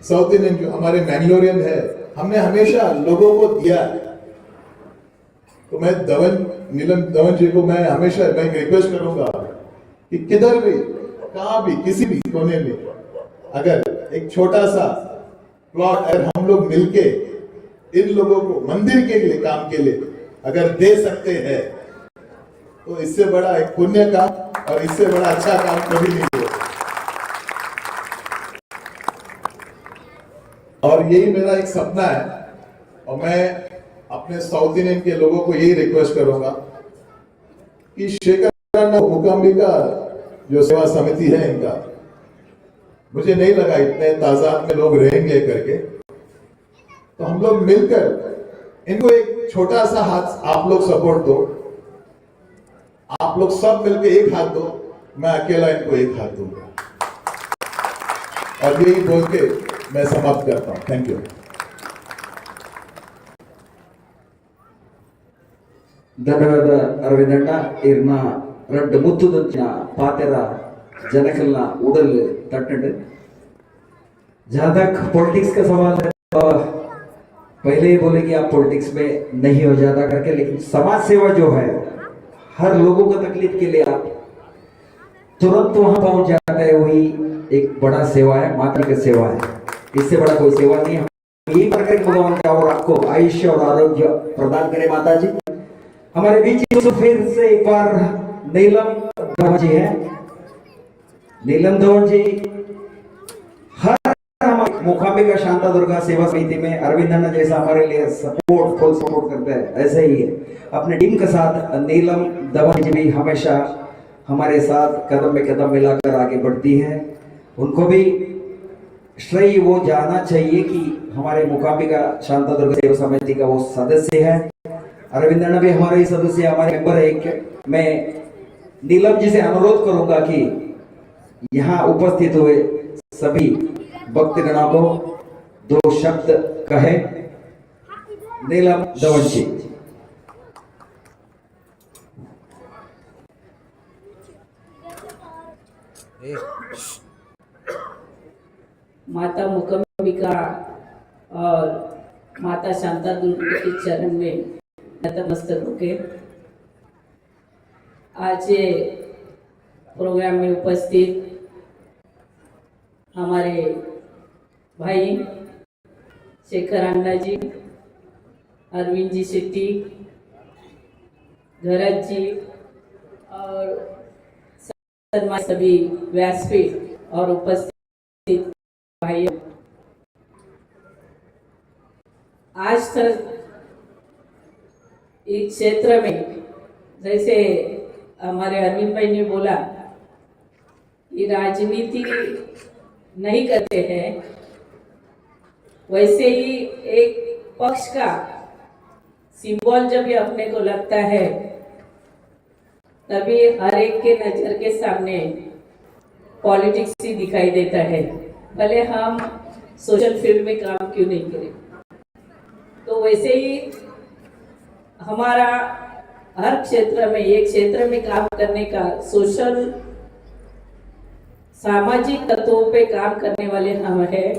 साउथ इंडियन जो हमारे मैंगलोरियन है, हमने हमेशा लोगों को दिया है। तो मैं धवन, नीलम धवन जी को मैं हमेशा मैं रिक्वेस्ट करूंगा कि किधर भी, कहाँ भी, किसी भी कोने में अगर एक छोटा सा प्लॉट अगर हम लोग मिलके इन लोगों को मंदिर के लिए, काम के लिए अगर दे सकते हैं, तो इससे बड़ा एक पुण्य काम और इससे बड़ा अच्छा काम कभी नहीं हुआ। और यही मेरा एक सपना है, और मैं अपने साउथ इंडियन के लोगों को यही रिक्वेस्ट करूंगा कि शेखर मूकाम्बिका जो सेवा समिति है इनका, मुझे नहीं लगा इतने तादाद में लोग रहेंगे करके, तो हम लोग मिलकर इनको एक छोटा सा हाथ आप लोग सपोर्ट दो, आप लोग सब मिलकर एक हाथ दो, मैं अकेला इनको एक हाथ दूंगा। और यही बोल के मैं समाप्त करता हूँ। Thank you. ಧನ್ಯವಾದ ಅರವಿಂದಣ್ಣ. ಇರ್ನ ರಡ್ಡ್ ಮುತ್ತುದಂಚಿನ ಪಾತೆರ ಜನಕಲ್ನ ಉಡಲ್ ತಟ್ಟಂಡು. जहाँ तक पॉलिटिक्स का सवाल है, तो पहले ही बोले कि आप पॉलिटिक्स में नहीं हो ज्यादा करके, लेकिन समाज सेवा जो है, हर लोगों का तकलीफ के लिए आप तुरंत वहां पहुंच जाते हैं, वही एक बड़ा सेवा है, माता की सेवा है। इससे बड़ा कोई सेवा नहीं है। यही प्रकार भगवान का और आपको आयुष्य और आरोग्य प्रदान करे माता जी। हमारे बीच तो फिर से एक बार नीलम धवन जी है। नीलम धवन जी हर मूकाम्बिका शांता दुर्गा सेवा समिति में अरविंद अन्ना जैसा हमारे लिए सपोर्ट, फुल सपोर्ट करते हैं, ऐसे ही है अपने टीम के साथ नीलम धवन जी भी हमेशा हमारे साथ कदम में कदम मिलाकर आगे बढ़ती है। उनको भी श्रेय वो जाना चाहिए कि हमारे मूकाम्बिका शांता दुर्गा सेवा समिति का वो सदस्य है। अरविंद अन्ना भी हमारे ही सदस्य, हमारे मेंबर है एक। मैं नीलम जी से अनुरोध करूंगा कि यहाँ उपस्थित हुए सभी भक्तगणों को दो शब्द कहे। नीलम धवन जी। माता मूकाम्बिका और माता शांता दुर्गा के चरण में नतमस्तक होके आज ये प्रोग्राम में उपस्थित हमारे भाई शेखर अन्ना जी, अरविंद जी शेट्टी, भरत जी और सम्मान सभी व्यासपीठ और उपस्थित भाइयों, आज तक इस क्षेत्र में जैसे हमारे अरविंद भाई ने बोला कि राजनीति नहीं करते हैं, वैसे ही एक पक्ष का सिंबल जब ये अपने को लगता है, तभी हर एक के नजर के सामने पॉलिटिक्स ही दिखाई देता है, भले हम सोशल फील्ड में काम क्यों नहीं करें। तो वैसे ही हमारा हर क्षेत्र में, एक क्षेत्र में काम करने का, सोशल सामाजिक तत्वों पे काम करने वाले हम हैं।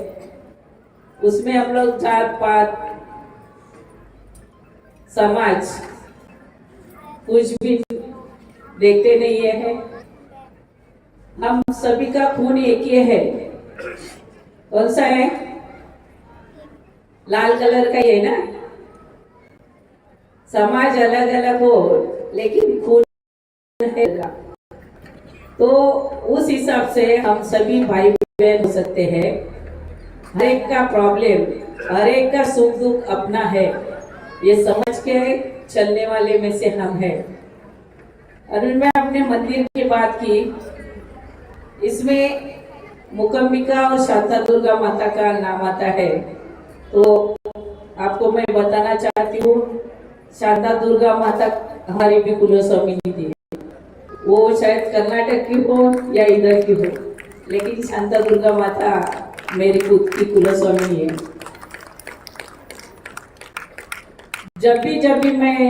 उसमें हम लोग जात पात, समाज कुछ भी देखते नहीं है। हम सभी का खून एक ही है। कौन सा है? लाल कलर का ही है ना? समाज अलग अलग हो, लेकिन खून है का। तो उस हिसाब से हम सभी भाई बहन हो सकते हैं। हर एक का प्रॉब्लम, हर एक का सुख दुख अपना है, ये समझ के चलने वाले में से हम हैं। अरुण में आपने मंदिर की बात की, इसमें मूकाम्बिका और शांता दुर्गा माता का नाम आता है। तो आपको मैं बताना चाहती हूँ, शांता दुर्गा माता हमारी भी कुलस्वामिनी थी। वो शायद कर्नाटक की हो या इधर की हो, लेकिन शांता दुर्गा माता मेरी खुद की कुलस्वामिनी है। जब भी मैं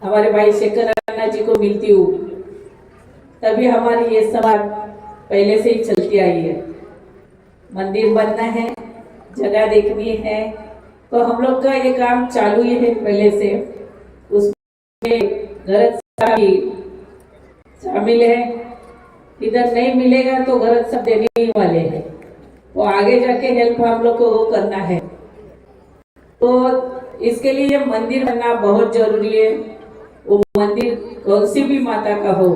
हमारे भाई शेखर अन्ना जी को मिलती हूँ, तभी हमारी ये सवाल पहले से ही चलती आई है। मंदिर बनना है, जगह देखनी है, तो हम लोग का ये काम चालू ही है पहले से। उसमें गरज साहब भी शामिल है। इधर नहीं मिलेगा तो गरज सब देने ही वाले हैं। वो आगे जाके हेल्प हम लोग को वो करना है। तो इसके लिए मंदिर बनना बहुत जरूरी है। वो मंदिर कौन सी भी माता का हो,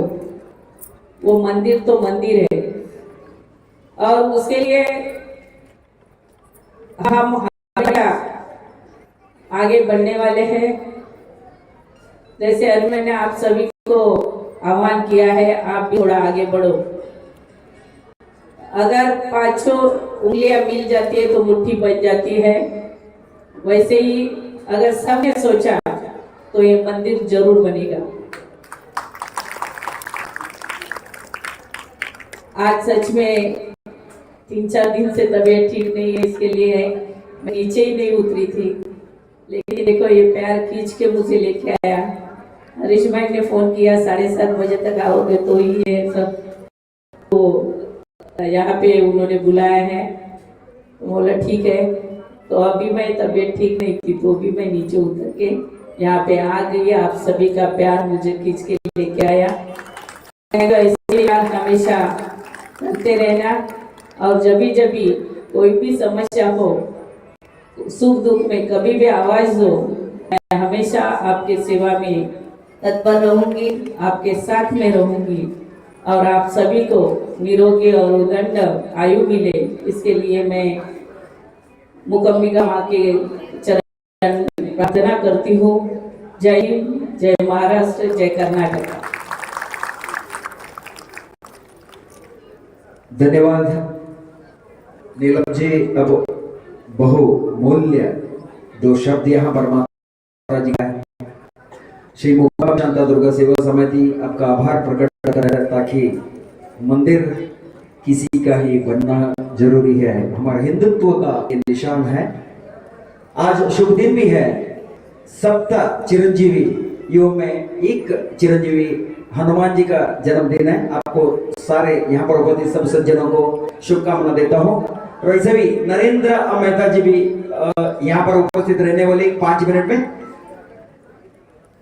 वो मंदिर तो मंदिर है और उसके लिए हम हमेशा आगे बढ़ने वाले हैं। जैसे अभी मैंने आप सभी को आह्वान किया है, आप भी थोड़ा आगे बढ़ो। अगर पांचों उंगलियां मिल जाती है तो मुट्ठी बन जाती है, वैसे ही अगर सबने सोचा तो ये मंदिर जरूर बनेगा। आज सच में 3-4 दिन से तबीयत ठीक नहीं है, इसके लिए मैं नीचे ही नहीं उतरी थी, लेकिन देखो ये प्यार खींच के मुझे लेके आया। हरीश भाई ने फोन किया, 7:30 बजे तक आओगे तो ही ये सब, तो यहाँ पे उन्होंने बुलाया है। तो बोला ठीक है। तो अभी मैं तबीयत ठीक नहीं थी तो भी मैं नीचे उतर के यहाँ पे आ गई। आप सभी का प्यार मुझे खींच के लेके आया। मैं तो ऐसे ही हमेशा करते रहना और जब भी कोई भी समस्या हो, सुख दुख में कभी भी आवाज दो, मैं हमेशा आपके सेवा में तत्पर रहूंगी, आपके साथ में रहूंगी और आप सभी को निरोगी और उदंड आयु मिले, इसके लिए मैं मूकाम्बिका माँ के चरण प्रार्थना करती हूँ। जय हिंद, जय महाराष्ट्र, जय कर्नाटक। धन्यवाद नीलम जी। अब बहुमूल्य दो शब्द यहाँ पर माता जी का है। श्री मुका शांता दुर्गा सेवा समिति आपका आभार प्रकट कर है, ताकि मंदिर किसी का ही बनना जरूरी है, हमारे हिंदुत्व का ये निशान है। आज शुभ दिन भी है। सप्त चिरंजीवी यो में एक चिरंजीवी हनुमान जी का जन्मदिन है। आपको सारे यहाँ पर उपस्थित सब सज्जनों को शुभकामना देता हूँ। और ऐसे भी नरेंद्र मेहता जी भी यहाँ पर उपस्थित रहने वाले। 5 मिनट में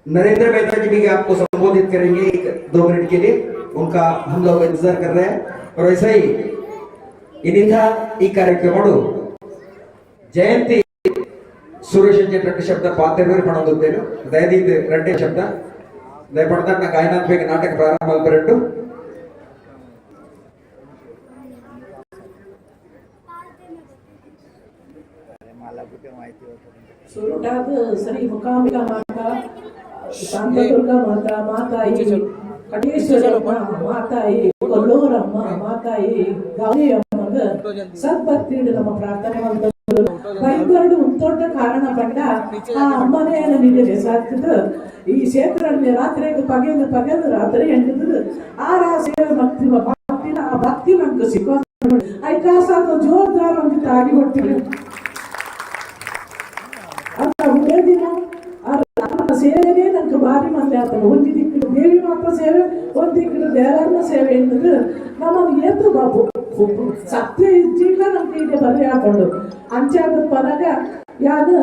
नरेंद्र मेहता जी भी आपको संबोधित करेंगे 1-2 मिनट के लिए। उनका हम लोग इंतजार कर रहे हैं। और ऐसा ही ಇನಿಂದ ಈ ಕಾರ್ಯಕ್ರಮ ಜಯಂತಿ ಸುರೇಶ್ రెండు ಶಬ್ದ ಪಾತೆರ್ವೇರು ಪಣೊಂದುತ್ತೇನು. ದಯದೀದ್ ರಡ್ಡೆ ಶಬ್ದ ದಯ ಪಣದ ಗಾಯನಾಥ್ ಬೇಗ ನಾಟಕ ಪ್ರಾರಂಭ ಮಲ್ಪರೆಂಟು. ಸುರುಟಾದ ಶ್ರೀ ಮುಕಾಂಬಿಕಾ ಮಾತಾ, ಶಾಂತದುರ್ಗಾ ಮಾತಾ, ಮಾತಾಯಿ ಕಟೇಶ್ವರಮ್ಮ, ಮಾತಾಯಿ ಕೊಲ್ಲೂರಮ್ಮ, ಮಾತಾಯಿ ಗೌರಿ ಅಮ್ಮಗ ಸದ್ಭಕ್ತಿಡು ನಮ್ಮ ಪ್ರಾರ್ಥನೆ ಮಾಡ್ತದ್ದು. ಬೈಂದರ್ಡು ಉಂತೊಟ್ಟ ಕಾರಣ ಪಂಡ ಆ ಅಮ್ಮನೇ ನಿಮಗೆ ಸಾಕ್ತದ. ಈ ಕ್ಷೇತ್ರ ರಾತ್ರಿ ಪಗೆಲು ಪಗೆಲು ರಾತ್ರಿ ಎಂಟದ ಆ ರಾಶಿಯ ಭಕ್ತಿ ಭಕ್ತಿನ ಆ ಭಕ್ತಿ ನಂಗೆ ಸಿಕ್ಕೋ ಐಕಾಸಾದ ಜೋರ್ದಾರ್ ಒಂದು ತಾಗಿ ಕೊಟ್ಟಿವಿ ಅಂತ. ಒಂದೇ ದಿನ ಆ ರಾಮನ ಸೇವೆನೇ ನಂಗೆ ಭಾರಿ ಮಂದಿ ಆತನ. ಒಂದು ದಿಕ್ಕಿನ ದೇವಿ ಮಾತ್ರ ಸೇವೆ, ಒಂದು ದಿಕ್ಕಿನ ದೇವರನ್ನ ಸೇವೆ ಎನ್ನದು ನಮ್ಮನ್ನು ಏತು ಬಾಬು ಸತ್ಯ ಇಜ್ಜಿಲ್ಲ ನಮ್ಗೆ ಇದೆ ಬರ್ರಿ ಹಾಕೊಂಡು ಅಂಚಾದ ಪನಗ ಯಾನು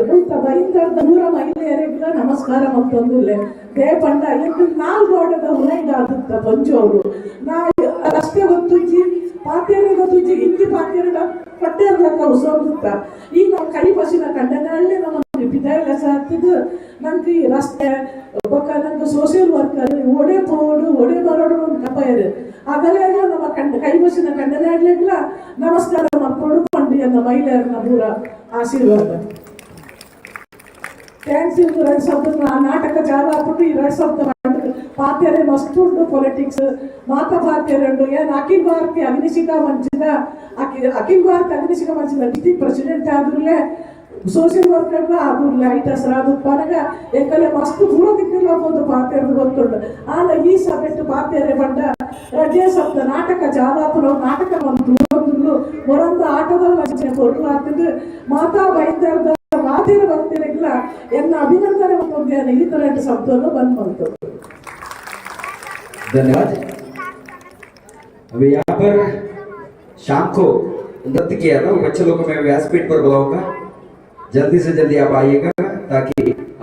ಮುಲ್ತ ಬೈಂದರ್ದ ನೂರ ಮಹಿಳೆಯರಿಗೆಲ್ಲ ನಮಸ್ಕಾರ ಮತ್ತೊಂದಿಲ್ಲ. ದೇಪಂಡ ಎಂಟು ನಾಲ್ಕು ಗೋಡೆದ ಉಲೈಡ್ ಆಗುತ್ತ ಪಂಚೋರು. ನಾ ರಸ್ತೆ ಗೊತ್ತುಜ್ಜಿ, ಪಾತೇರು ಗೊತ್ತುಜ್ಜಿ, ಹಿಂದಿ ಪಾತೇರುಡ ಪಟ್ಟೇರ್ಲಕ್ಕ ಉಸೋಗುತ್ತ. ಈಗ ನಾವು ಕೈ ಬಸಿನ ಕಂಡನಹಳ್ಳಿ ನಮ್ಮ ಪಿದಾಯಿಲ ಆಗ್ತದೆ. ನಂಗೆ ಈ ರಸ್ತೆ ಬೊಕ್ಕ ನಂಗೆ ಸೋಷಿಯಲ್ ವರ್ಕರ್ ಒಡೆ ಪೋಡು ಒಡೆ ಬರೋಡು ಒಂದು ಕಪಾಯರು ಆಗಲೇ ನಮ್ಮ ಕಂಡ ಕೈ ಬಸಿನ ಕಂಡನಾಡ್ಲಿಲ್ಲ ನಮಸ್ಕಾರ ಮಕ್ಕಳು ಪಂಡಿ ಅನ್ನ ಮಹಿಳೆಯರನ್ನ ಪೂರ ಆಶೀರ್ವಾದ. Thanks. ಇದು 2 ಸಾವಿರದ ಆ ನಾಟಕ ಚಾಲು ಆಗ್ಬಿಟ್ಟು ಈ 2000 ಪಾತ್ಯರೆ ಮಸ್ತ್ ಉಂಟು. ಪೊಲಿಟಿಕ್ಸ್ ಮಾತ ಪಾತ್ಯರೆ ಉಂಟು. ಏನ್ ಅಖಿಲ ಭಾರತೀಯ ಅಗ್ನಿಶಿಖಾ ಮಂಚಿನ ಅಖಿಲ ಭಾರತ ಅಗ್ನಿಶಿಖಾ ಮಂಚಿನ ಡಿಸ್ಟಿಕ್ ಪ್ರೆಸಿಡೆಂಟ್ ಆದ್ರಲೇ, ಸೋಷಿಯಲ್ ವರ್ಕರ್ ಆದುರ್ಲೆ, ಐಟ ಅದು ಪನಗ ಎಂಕಲೆ ಮಸ್ತ್ ಪೂರ ದಿಕ್ಕಿಲ್ಲ ಒಂದು ಪಾತ್ಯರ್ದು ಗೊತ್ತುಂಟು. ಆಂಡ ಈ ಸಭೆಟ್ಟು ಪಾತ್ಯರೆ ಪಂಡ ರಡ್ಡೇ ಸಪ್ತ ನಾಟಕ ಚಾಲಾಪುರ ನಾಟಕ ಒಂದು ಮೊರಂದು ಆಟದ ಅಂಚನೆ ಪೊರ್ಲು ಆಗ್ತದೆ. ಮಾತಾ ಬೈಂದರ್ದ ಮಾತಿನ ಭಕ್ತರಿಗೆಲ್ಲ ಎನ್ನ ಅಭಿನಂದನೆ ಮತ್ತೊಂದು ಈ ತರ ಶಬ್ದವನ್ನು ಬಂದ್ ಮಾಡ್ತದೆ. धन्यवाद। अभी यहाँ पर शाम को नृत्य किया था, वो बच्चे लोगों को मैं व्यासपीठ पर बुलाऊंगा। जल्दी से जल्दी आप आइएगा ताकि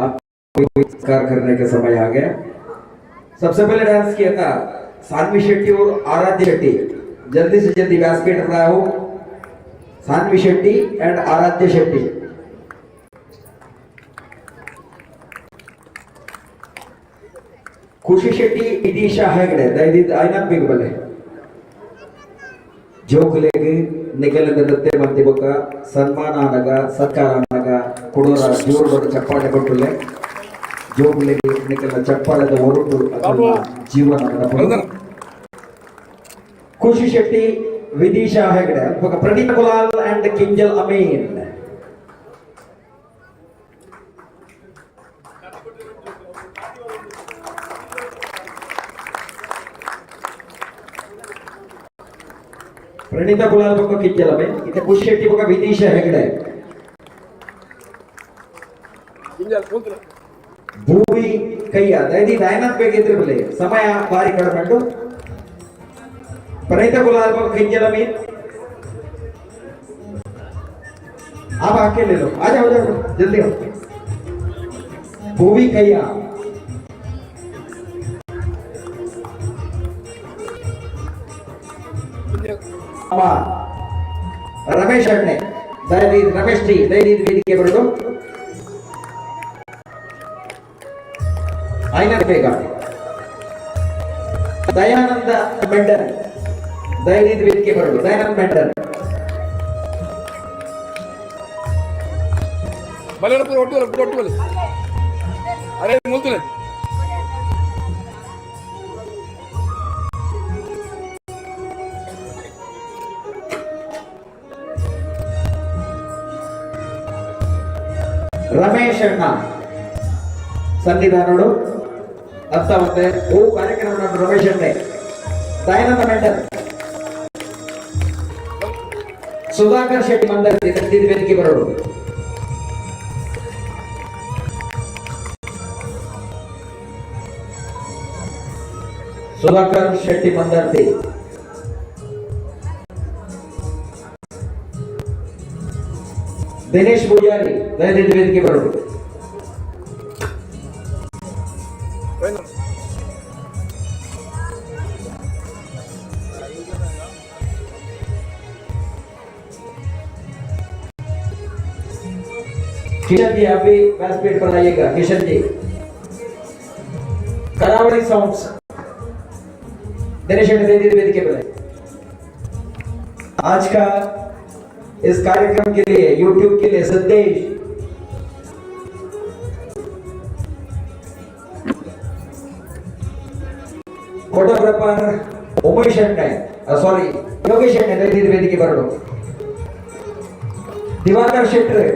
आपको सत्कार करने का समय आ गया। सबसे पहले डांस किया था सानवी शेट्टी और आराध्य शेट्टी। जल्दी से जल्दी व्यासपीठ पर आओ, सानवी शेट्टी एंड आराध्य शेट्टी। ಖುಷಿ ಶೆಟ್ಟಿ, ಇದೀಶಾ ಹೆಗಡೆ, ದಯದಿದ್ದು ಐನಾತ್ ಬೇಗ ಬಲ್ಲೆ. ಜೋಕುಲೆಗ್ ನಿಗಲದ ನೃತ್ಯ ಮಂತಿ ಬೊಕ್ಕ ಸನ್ಮಾನ ಆನಗ, ಸತ್ಕಾರ ಆನಗ ಕೊಡೋರ ಜೋರು ಬೊಕ್ಕ ಚಪ್ಪಾಳೆ ಕೊಟ್ಟುಲೆ. ಜೋಕುಲೆಗ್ ನಿಕಲ್ನ ಚಪ್ಪಾಳೆದ ಹೊರಟು ಅಕಲ್ನ ಜೀವನ ನಡಪುಂಡು. ಖುಷಿ ಶೆಟ್ಟಿ, ವಿದಿಶಾ ಹೆಗಡೆ, ಬೊಕ್ಕ ಪ್ರಣೀತ್ ಕುಲಾಲ್ ಅಂಡ್ ಕಿಂಜಲ್ ಅಮೀನ್. ಪ್ರಣೀತಾ ಕುಲಾಲ್ ಬೊಕ್ಕ ಕಿಂಜಲಮೆ ಇತ್ತೆ ಖುಷ್ ಶೆಟ್ಟಿ ಬೊಕ್ಕ ವಿನೀಶ ಹೆಗಡೆ. ಭೂಮಿ ಕೈಯ ದಯದಿ ದಯನತ್ ಬೇಕಿದ್ರೆ ಬಲೆ ಸಮಯ ಬಾರಿ ಕಡಿಮೆ. ಪ್ರಣೀತಾ ಕುಲಾಲ್ ಬೊಕ್ಕ ಕಿಂಜಲಮೆ, आप आके ले लो, आ जाओ जाओ जल्दी आओ। भूमि कैया, ರಮೇಶ್ ಅಣ್ಣೆ, ದಯದೀದ್ ರಮೇಶ್ ಟಿ ದಯದೀದ್ ವೇದಿಕೆ ಬರೋದು ಐನ ಬೇಗ. ದಯಾನಂದ ಮೆಂಡನ್ ದಯದೀದ್ ವೇದಿಕೆ ಬರೋದು. ದಯಾನಂದ ಮೆಂಡನ್. ಬಲೆ ಪೂರ ಒಟ್ಟು ಬಲೆ, ಒಟ್ಟು ಬಲೆ. ಅರೆ ಮುಲ್ತಲೆ. ರಮೇಶ್ ಅಣ್ಣ ಸನ್ನಿಧಾನಡು ಅಂತ ಒಂದೇ ಓ ಕಾರ್ಯಕ್ರಮ. ರಮೇಶ್ ಅಣ್ಣೆ, ದಯಾನಂದ ಮೆಂಡನ್, ಸುಧಾಕರ್ ಶೆಟ್ಟಿ ಮಂದರ್ ವೇದಿಕೆ ಬರೋದು. ಸುಧಾಕರ್ ಶೆಟ್ಟಿ ಮಂದರ್ತಿ, ದಿನೇಶ್ ಪೂಜಾರಿ ದಯವಿಟ್ಟು ವೇದಿಕೆ ಬರೋದು. किशन जी, आप भी व्यासपीठ पर आइएगा। किशन जी, करावली साउंड्स, दिनेश शेट्टी वेदिके पर। आज का इस कार्यक्रम के लिए, यूट्यूब के लिए संदेश। फोटोग्राफर उमेश शेट्टी, ಸಾರಿ, ಯೋಗೇಶ್ ಶೆಟ್ಟಿ ದಯವಿಟ್ಟು ವೇದಿಕೆ ಬರಲು. ದಿವಾಕರ್ ಶೆಟ್ಟರ್,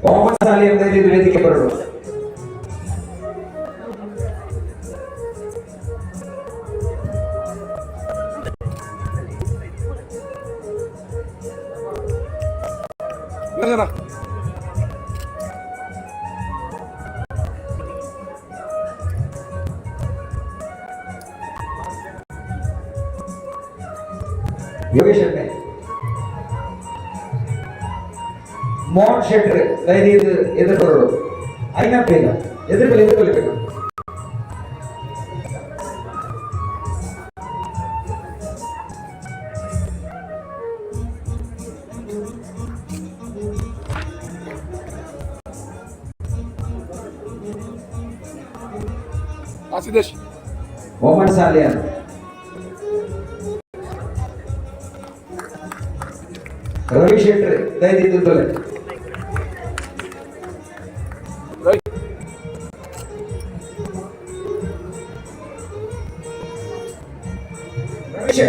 ಮೊಹಮ್ಮದ್ ಸಾಲಿ ದಯವಿಟ್ಟು ವೇದಿಕೆ ಬರಲು. ಯೋಗೇಶ್ ಶೆಟ್ಟಿ, ಮೋಹನ್ ಶೆಟ್ಟರ್ ದಯವಿಟ್ಟು ಎದುರು ಬರೋದು. ಐನಾ ಬೇಗ ಎದುರು ಬಲಿ, ಎದುರು ಬಲಿ ಬೇಗ. ಆ ಸಿದ್ದೇಶ್. ಮೊಹಮ್ಮದ್ ಸಾಲಿಯಾನ್, ರವಿ ಶೆಟ್ಟರ್ ದಯವಿಟ್ಟು ತೊಲೆ. ರವಿ.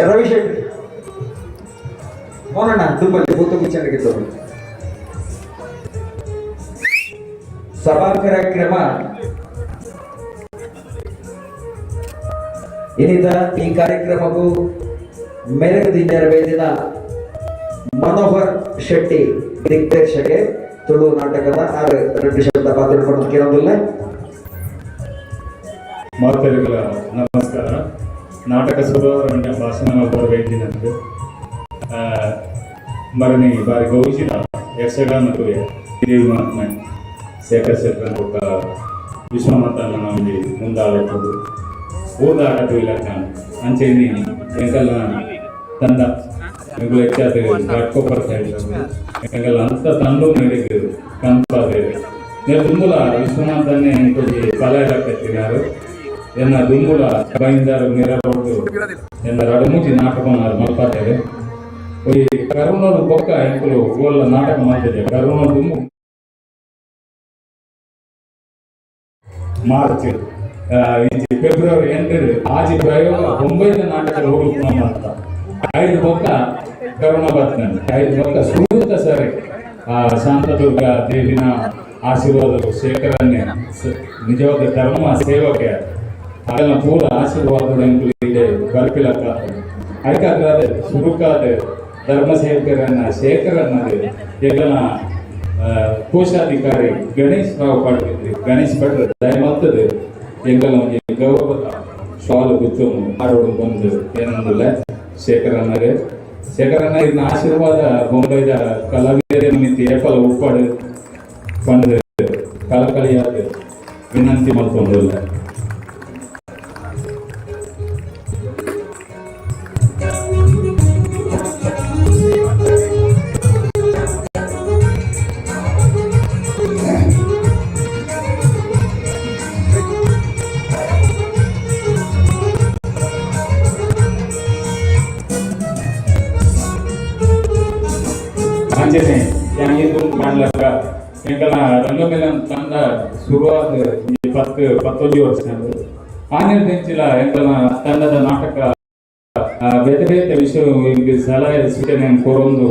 ರವಿ ಶೆಟ್ಟರ್, ಮೋನಣ್ಣ ದುಂಬಲ್ಲಿ ಭೂತ ಮುಚ್ಚಳಿಗೆ. ಸಭಾ ಕಾರ್ಯಕ್ರಮ ಇನ್ನಿತ ಈ ಕಾರ್ಯಕ್ರಮಕ್ಕೂ ಮೆರಗು ನೆರವೇರಿದ ಮನೋಹರ್ ಶೆಟ್ಟಿ ದಿಗ್ದರ್ಶಕೆ ತುಳು ನಾಟಕದ ಆರು ಎರಡು ಶಬ್ದ ಪಾತ್ರ ಕೇಳೋದಿಲ್ಲ. ಮಾತರಿಗಳ ನಮಸ್ಕಾರ. ನಾಟಕ ಸುರವರಣ್ಯ ಭಾಷಣ ಬರಬೇಕಿನಂದು ಮರನಿ ಬಾರಿ ಗೌಜಿನ ಯಕ್ಷಗಾನ ತುವೆ ದೇವಿ ಮಹಾತ್ಮೆ ಶೇಖರ್ ಶೆಟ್ಟರ್ ಬೊಕ್ಕ ವಿಶ್ವಮಾತನ ಒಂಜಿ ಮುಂದಾಳತ್ತದು ಓದಾಟ ತೂಯಿಲಕ್ಕ ಅಂಚೆನೆ ಎಂಕಲ್ನ ತಂಡ ಎಂಕುಲು ಹೆಚ್ಚಾದ್ ಘಾಟ್ಕೊಪ್ಪರ್ ಸೈಡ್ ಎಂಕಲ್ನ ಅಂತ ತಂಡು ಮೇರೆಗ್ ಕನ್ಪಾದೆರ್. ನೇರ್ ದುಂಬುಲ ವಿಶ್ವನಾಥನ್ನೇ ಎಂಕೊಂಜಿ ಫಲ ಇಲಕ್ಕತ್ತಿನಾರು. ಎನ್ನ ದುಂಬುಲ ಬೈಂದಾರು ಮಿರರೋಡ್ ಎನ್ನ ರಡ್ಡ್ ಮೂಜಿ ನಾಟಕ ಮಲ್ಪಾತೆರ್. ಈ ಕರೋನಾ ಬೊಕ್ಕ ಎಂಕುಲು ಓಲ್ಲ ನಾಟಕ ಮಲ್ತಿದ್ದೆ. ಕರೋನಾ ದುಂಬು ಮಾರ್ಚ್ ಇಂಚಿ ಫೆಬ್ರವರಿ 8 ಆಜಿ ಪ್ರಯೋಗ 9 ನಾಟಕ ಹೋಗ್ಲಿಕ್ಕೆ ಅಂತ. ಐದು ಬೊಕ್ಕ ಕರೋನಾ ಬರ್ತದೆ. ಐದು ಬೊಕ್ಕ ಸುರುತ ಸರಿ ಆ ಶಾಂತದುರ್ಗ ದೇವಿನ ಆಶೀರ್ವಾದ ಶೇಖರನ್ನೇ ನಿಜವಾದ ಧರ್ಮ ಸೇವಕ ಅದನ್ನ ಪೂರ ಆಶೀರ್ವಾದ ಎಂಕುಲು ಬರ್ಪಿಲಕ್ಕ ಐಕಾದ್ರೆ ಸುರುಕಾದ ಧರ್ಮ ಸೇವಕರನ್ನ ಶೇಖರನ್ನ ಎಂಕಲ್ನ ಕೋಶಾಧಿಕಾರಿ ಗಣೇಶ್ ರಾವ್ ಪಡ್ತಿದ್ರಿ. ಗಣೇಶ್ ಭಟ್ರು ದಯಮಲ್ತದೆ ಎಂಕಲ್ನ ಒಂಜಿ ಗೌರವದ ಶಾಲು ಗುಚ್ಚೊಂದು ಆಡೋಡು ಬಂದು ಏನಂದಿಲ್ಲ ಶೇಖರನ್ನರೇ. ಶೇಖರನ್ನ ಇದನ್ನ ಆಶೀರ್ವಾದ ಬೊಂಬೈದ ಕಲಾವಿದರ ಮಿತಿ ಏಪಲ ಉಪ್ಪಾಡು ಪಂಡ್ ಕಳಕಳಿಯಾದ ವಿನಂತಿ ಮಲ್ತೊಂದುಲ್ಲ. ಅಂಚನೆ ಯಾನ್ ಪಂಡ್ಲಕ ಎಂಕಲ್ನ ರಂಗಮೇಳನ ತಂಡ ಶುರುವಾದ ಈ 10-11 ವರ್ಷ ಆನಿರ್ದಿಂಚಿಲ ಎಂಕಲ್ನ ತಂಡದ ನಾಟಕ ಬೇತೆ ಬೇತೆ ವಿಷಯ ಸಲಹೆ ಸೂಚನೆ ಕೊರೊಂದು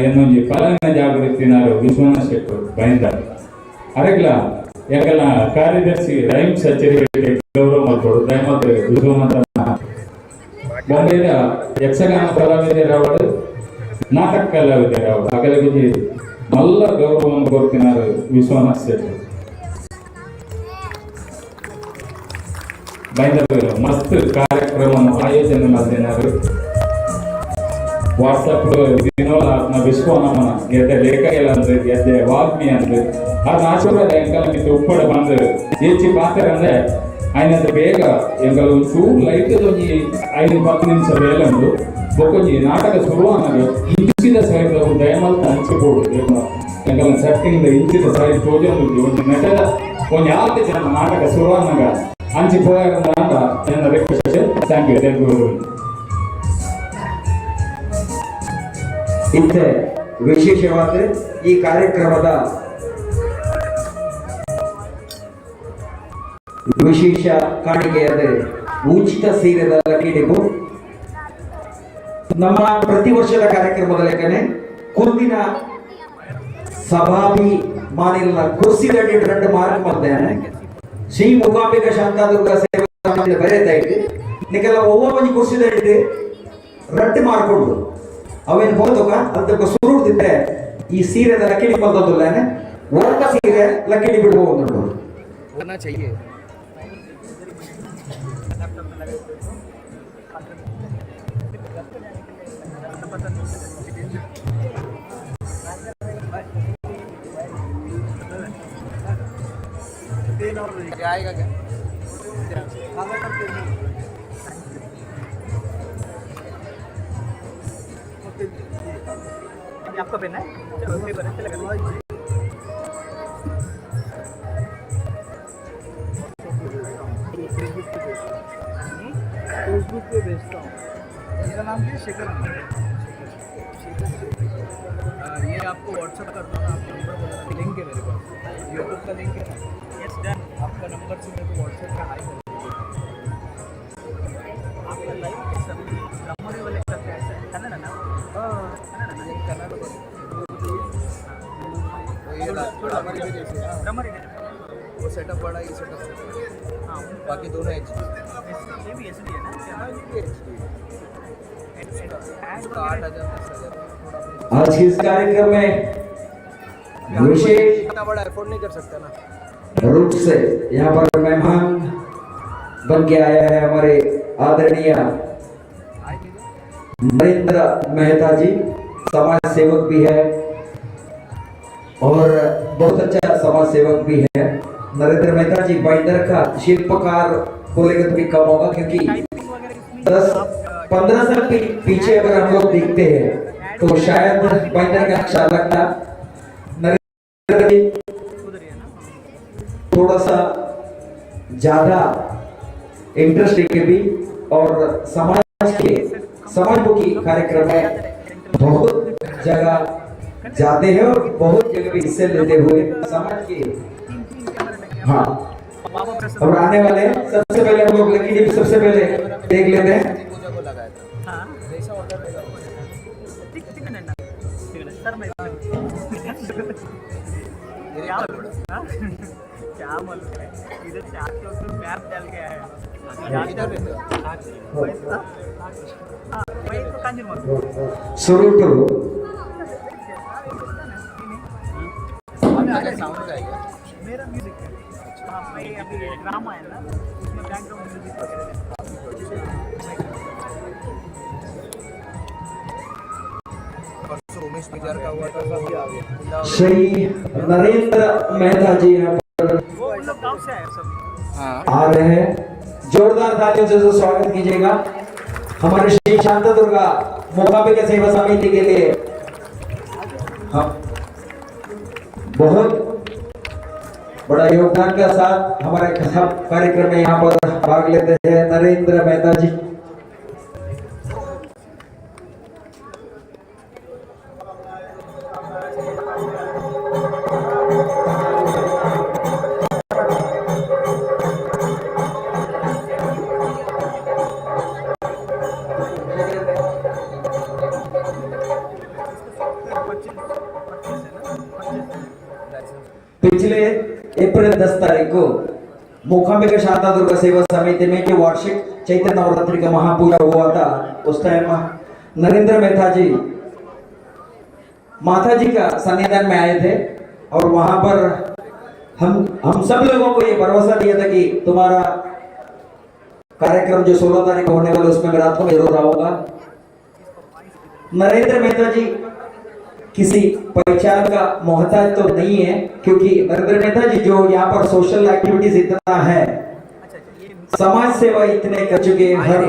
ಏನೊಂಜಿ ಫಲನ ಜಾಗೃತಿನಾರು ವಿಶ್ವನಾಥ್ ಶೆಟ್ರು ಬೈಂದ. ಅರೆಗ್ಲ ಎಂಕಲ್ನ ಕಾರ್ಯದರ್ಶಿ ರೈಮ್ ಸಚೇರಿ ಗೌರವ ಮಲ್ಪೊಡು ದಯಮಲ್ತ್. ವಿಶ್ವನಾಥ ಬೊಂಬೈದ ಯಕ್ಷಗಾನ ಕಲಾವಿದರಾವಡು, ನಾಟಕ ಕಲಾವಿದರಾವಡು, ಅಗಲಗಿಜಿ ಮಲ್ಲ ಗೌರವವನ್ನು ಕೊರ್ತಿನಾರು ವಿಶ್ವನಾಥ್ ಶೆಟ್ರು ಬೈಂದೂರು. ಮಸ್ತ್ ಕಾರ್ಯಕ್ರಮ ಆಯೋಜನೆ ಮಲ್ದಿನಾರು. ವಾಟ್ಸಪ್ ದಿನೋಲ ಆತ್ಮ ವಿಶ್ವನಮನ ಗೆದ್ದೆ ಲೇಖ ಅಂದ್ರೆ ಗೆದ್ದೆ ವಾಗ್ಮಿ ಅಂದ್ರೆ ಅದನ್ನ ಆಶೀರ್ವಾದ ಎಂಕಲ್ ಮಿತ್ತು ಉಪ್ಪಡ ಬಂದು ಏಚಿ ಪಾತ್ರ ಅಂದ್ರೆ అయినంత ಬೇಗ ಎಂಕಲ್ ಒಂಚೂರು ಲೈಟ್ ಒಂಜಿ 5-10 ನಿಮಿಷ ಬೇಲೆ ಉಂಡು. ಬೊಕ್ಕೊಂಜಿ ನಾಟಕ ಶುರು ಆನಗ ಇಂಚಿದ ಸೈಡ್ ದಯಮಲ್ತ ಹಂಚಿపోಡು. ಎಂಕಲ್ನ ಸೆಟ್ಟಿಂಗ್ ಇಂಚಿದ ಸೈಡ್ ತೋಜೊಂದುಂಡು. ಒಂಜಿ ನಟದ ಒಂಜಿ ಆತ್ ಜನ ನಾಟಕ ಶುರು ಆನಗ ಅಂಚಿ ಪೋಯಾರ ಅಂತ ನನ್ನ request. Thank you, thank you. ಇಂಥ ವಿಶೇಷವಾದ ಈ ಕಾರ್ಯಕ್ರಮದ ವಿಶೇಷ ಕಾಣಿಕೆಯಾದ ಉಚಿತ ಸೀರೆದ ಲಕ್ಕಿ ನಮ್ಮ ಪ್ರತಿ ವರ್ಷದ ಕಾರ್ಯಕ್ರಮದ ಲೆಕ್ಕನೆ ಕುಂದಿನ ಸಭಾಭಿ ಮಾನಿಲ ಕುರ್ಸಿದಡಿ ಎರಡು ಮಾರ್ಕ್ ಮಲ್ದೇನೆ. ಶ್ರೀ ಮೂಕಾಂಬಿಕ ಶಾಂತಾದುರ್ಗ ಸೇವಾ ಬರೆತಾ ಇಟ್ಟು ನಿಕ್ಕೆಲ್ಲ ಒವ್ವ ಒಂಜಿ ಕುರ್ಸಿದಡಿ ರಡ್ಡು ಮಾಡಿಕೊಂಡು ಅವೇನು ಹೋದಕ ಅಂತ ಸುರುಡ್ದಿದ್ರೆ ಈ ಸೀರೆದ ಲಕ್ಕಿಡಿ ಬಂದದ್ದು ಒಬ್ಬ ಸೀರೆ ಲಕ್ಕಿಡಿ ಬಿಡ್ಬೋದು. करना चाहिए। आएगा क्या? आपका पेन है? चलो, पेपर है, चलेगा। फेसबुक पे भेजता हूँ। मेरा नाम क्या है? शेखर। शेखर, ये आपको व्हाट्सअप कर दूँगा। आप नंबर बोला, लिंक है मेरे पास, यूट्यूब का लिंक है ना। Yes, done. आपका नंबर से मेरे को व्हाट्सएप पे हाई कर दीजिए। आपका लाइव कैसा ब्रह्मदेव वाले करते हैं ऐसा कन्नड़ ना? कन्नड़ ना, कन्नड़। ब्रह्मरी वो सेटअप बड़ा, ये सेटअप छोटा। हाँ, बाकी दोनों एच डी। ये भी एच डी है ना? हाँ, ये भी एच डी। इसका 8,000, 10,000। आज के इस कार्यक्रम में विशेष इतना बड़ा अफोर्ड नहीं कर सकता ना। रूप से यहाँ पर मेहमान बन के आया है हमारे आदरणीय नरेंद्र मेहता जी। समाज सेवक भी है और बहुत अच्छा समाज सेवक भी है नरेंद्र मेहता जी। बाइंदर का शिल्पकार बोलेंगे तो भी कम होगा, क्योंकि 10-15 साल पीछे अगर हम लोग देखते हैं तो शायद बाइंदर का नक्शा अलग था। नरेंद्र जी थोड़ा सा ज्यादा इंटरेस्ट लेके भी और समाज के समाजमुखी कार्यक्रम में बहुत जगह जाते हैं और बहुत जगह पे हिस्से लेते हुए समाज के, हाँ, और आने वाले हैं। सबसे पहले हम लोग लकी डिप सबसे पहले देख लेते हैं। पूजा को लगाया था। हाँ। जैसा ऑर्डर रहेगा। ठीक ठीक है ना, ठीक है सर, मैं ये क्या क्या मालूम है, इधर से आके उसमें मैप डाल के आया। हाँ, वही तो कांजूर। ಸುರುಟು मेरा म्यूजिक है। हाँ, मैं अभी ड्रामा है ना, उसमें बैकग्राउंड म्यूजिक वगैरह। श्री नरेंद्र मेहता जी यहाँ पर वो उन लोग गाँव से आए सब। आ रहे हैं। जोरदार तालियों से स्वागत कीजिएगा। हमारे श्री शांता दुर्गा मूकाम्बिका सेवा समिति के लिए हम बहुत बड़ा योगदान का साथ हमारे सब कार्यक्रम में यहाँ पर भाग लेते हैं नरेंद्र मेहता जी। पिछले अप्रैल 10 तारीख को मूकाम्बिका शांता दुर्गा सेवा समिति में जो वार्षिक चैत्र नवरात्रि का महापूजा हुआ था, उस टाइम नरेंद्र मेहता जी माता जी का सन्निधान में आए थे और वहां पर हम सब लोगों को ये भरोसा दिया था कि तुम्हारा कार्यक्रम जो 16 तारीख को होने वाला है, उसमें मैं रात को जरूर आऊंगा। नरेंद्र मेहता जी किसी पहचान का मोहताज तो नहीं है, क्योंकि नरेंद्र मेहता जी जो यहाँ पर सोशल एक्टिविटीज इतना है, समाज सेवा इतने कर चुके हैं, हर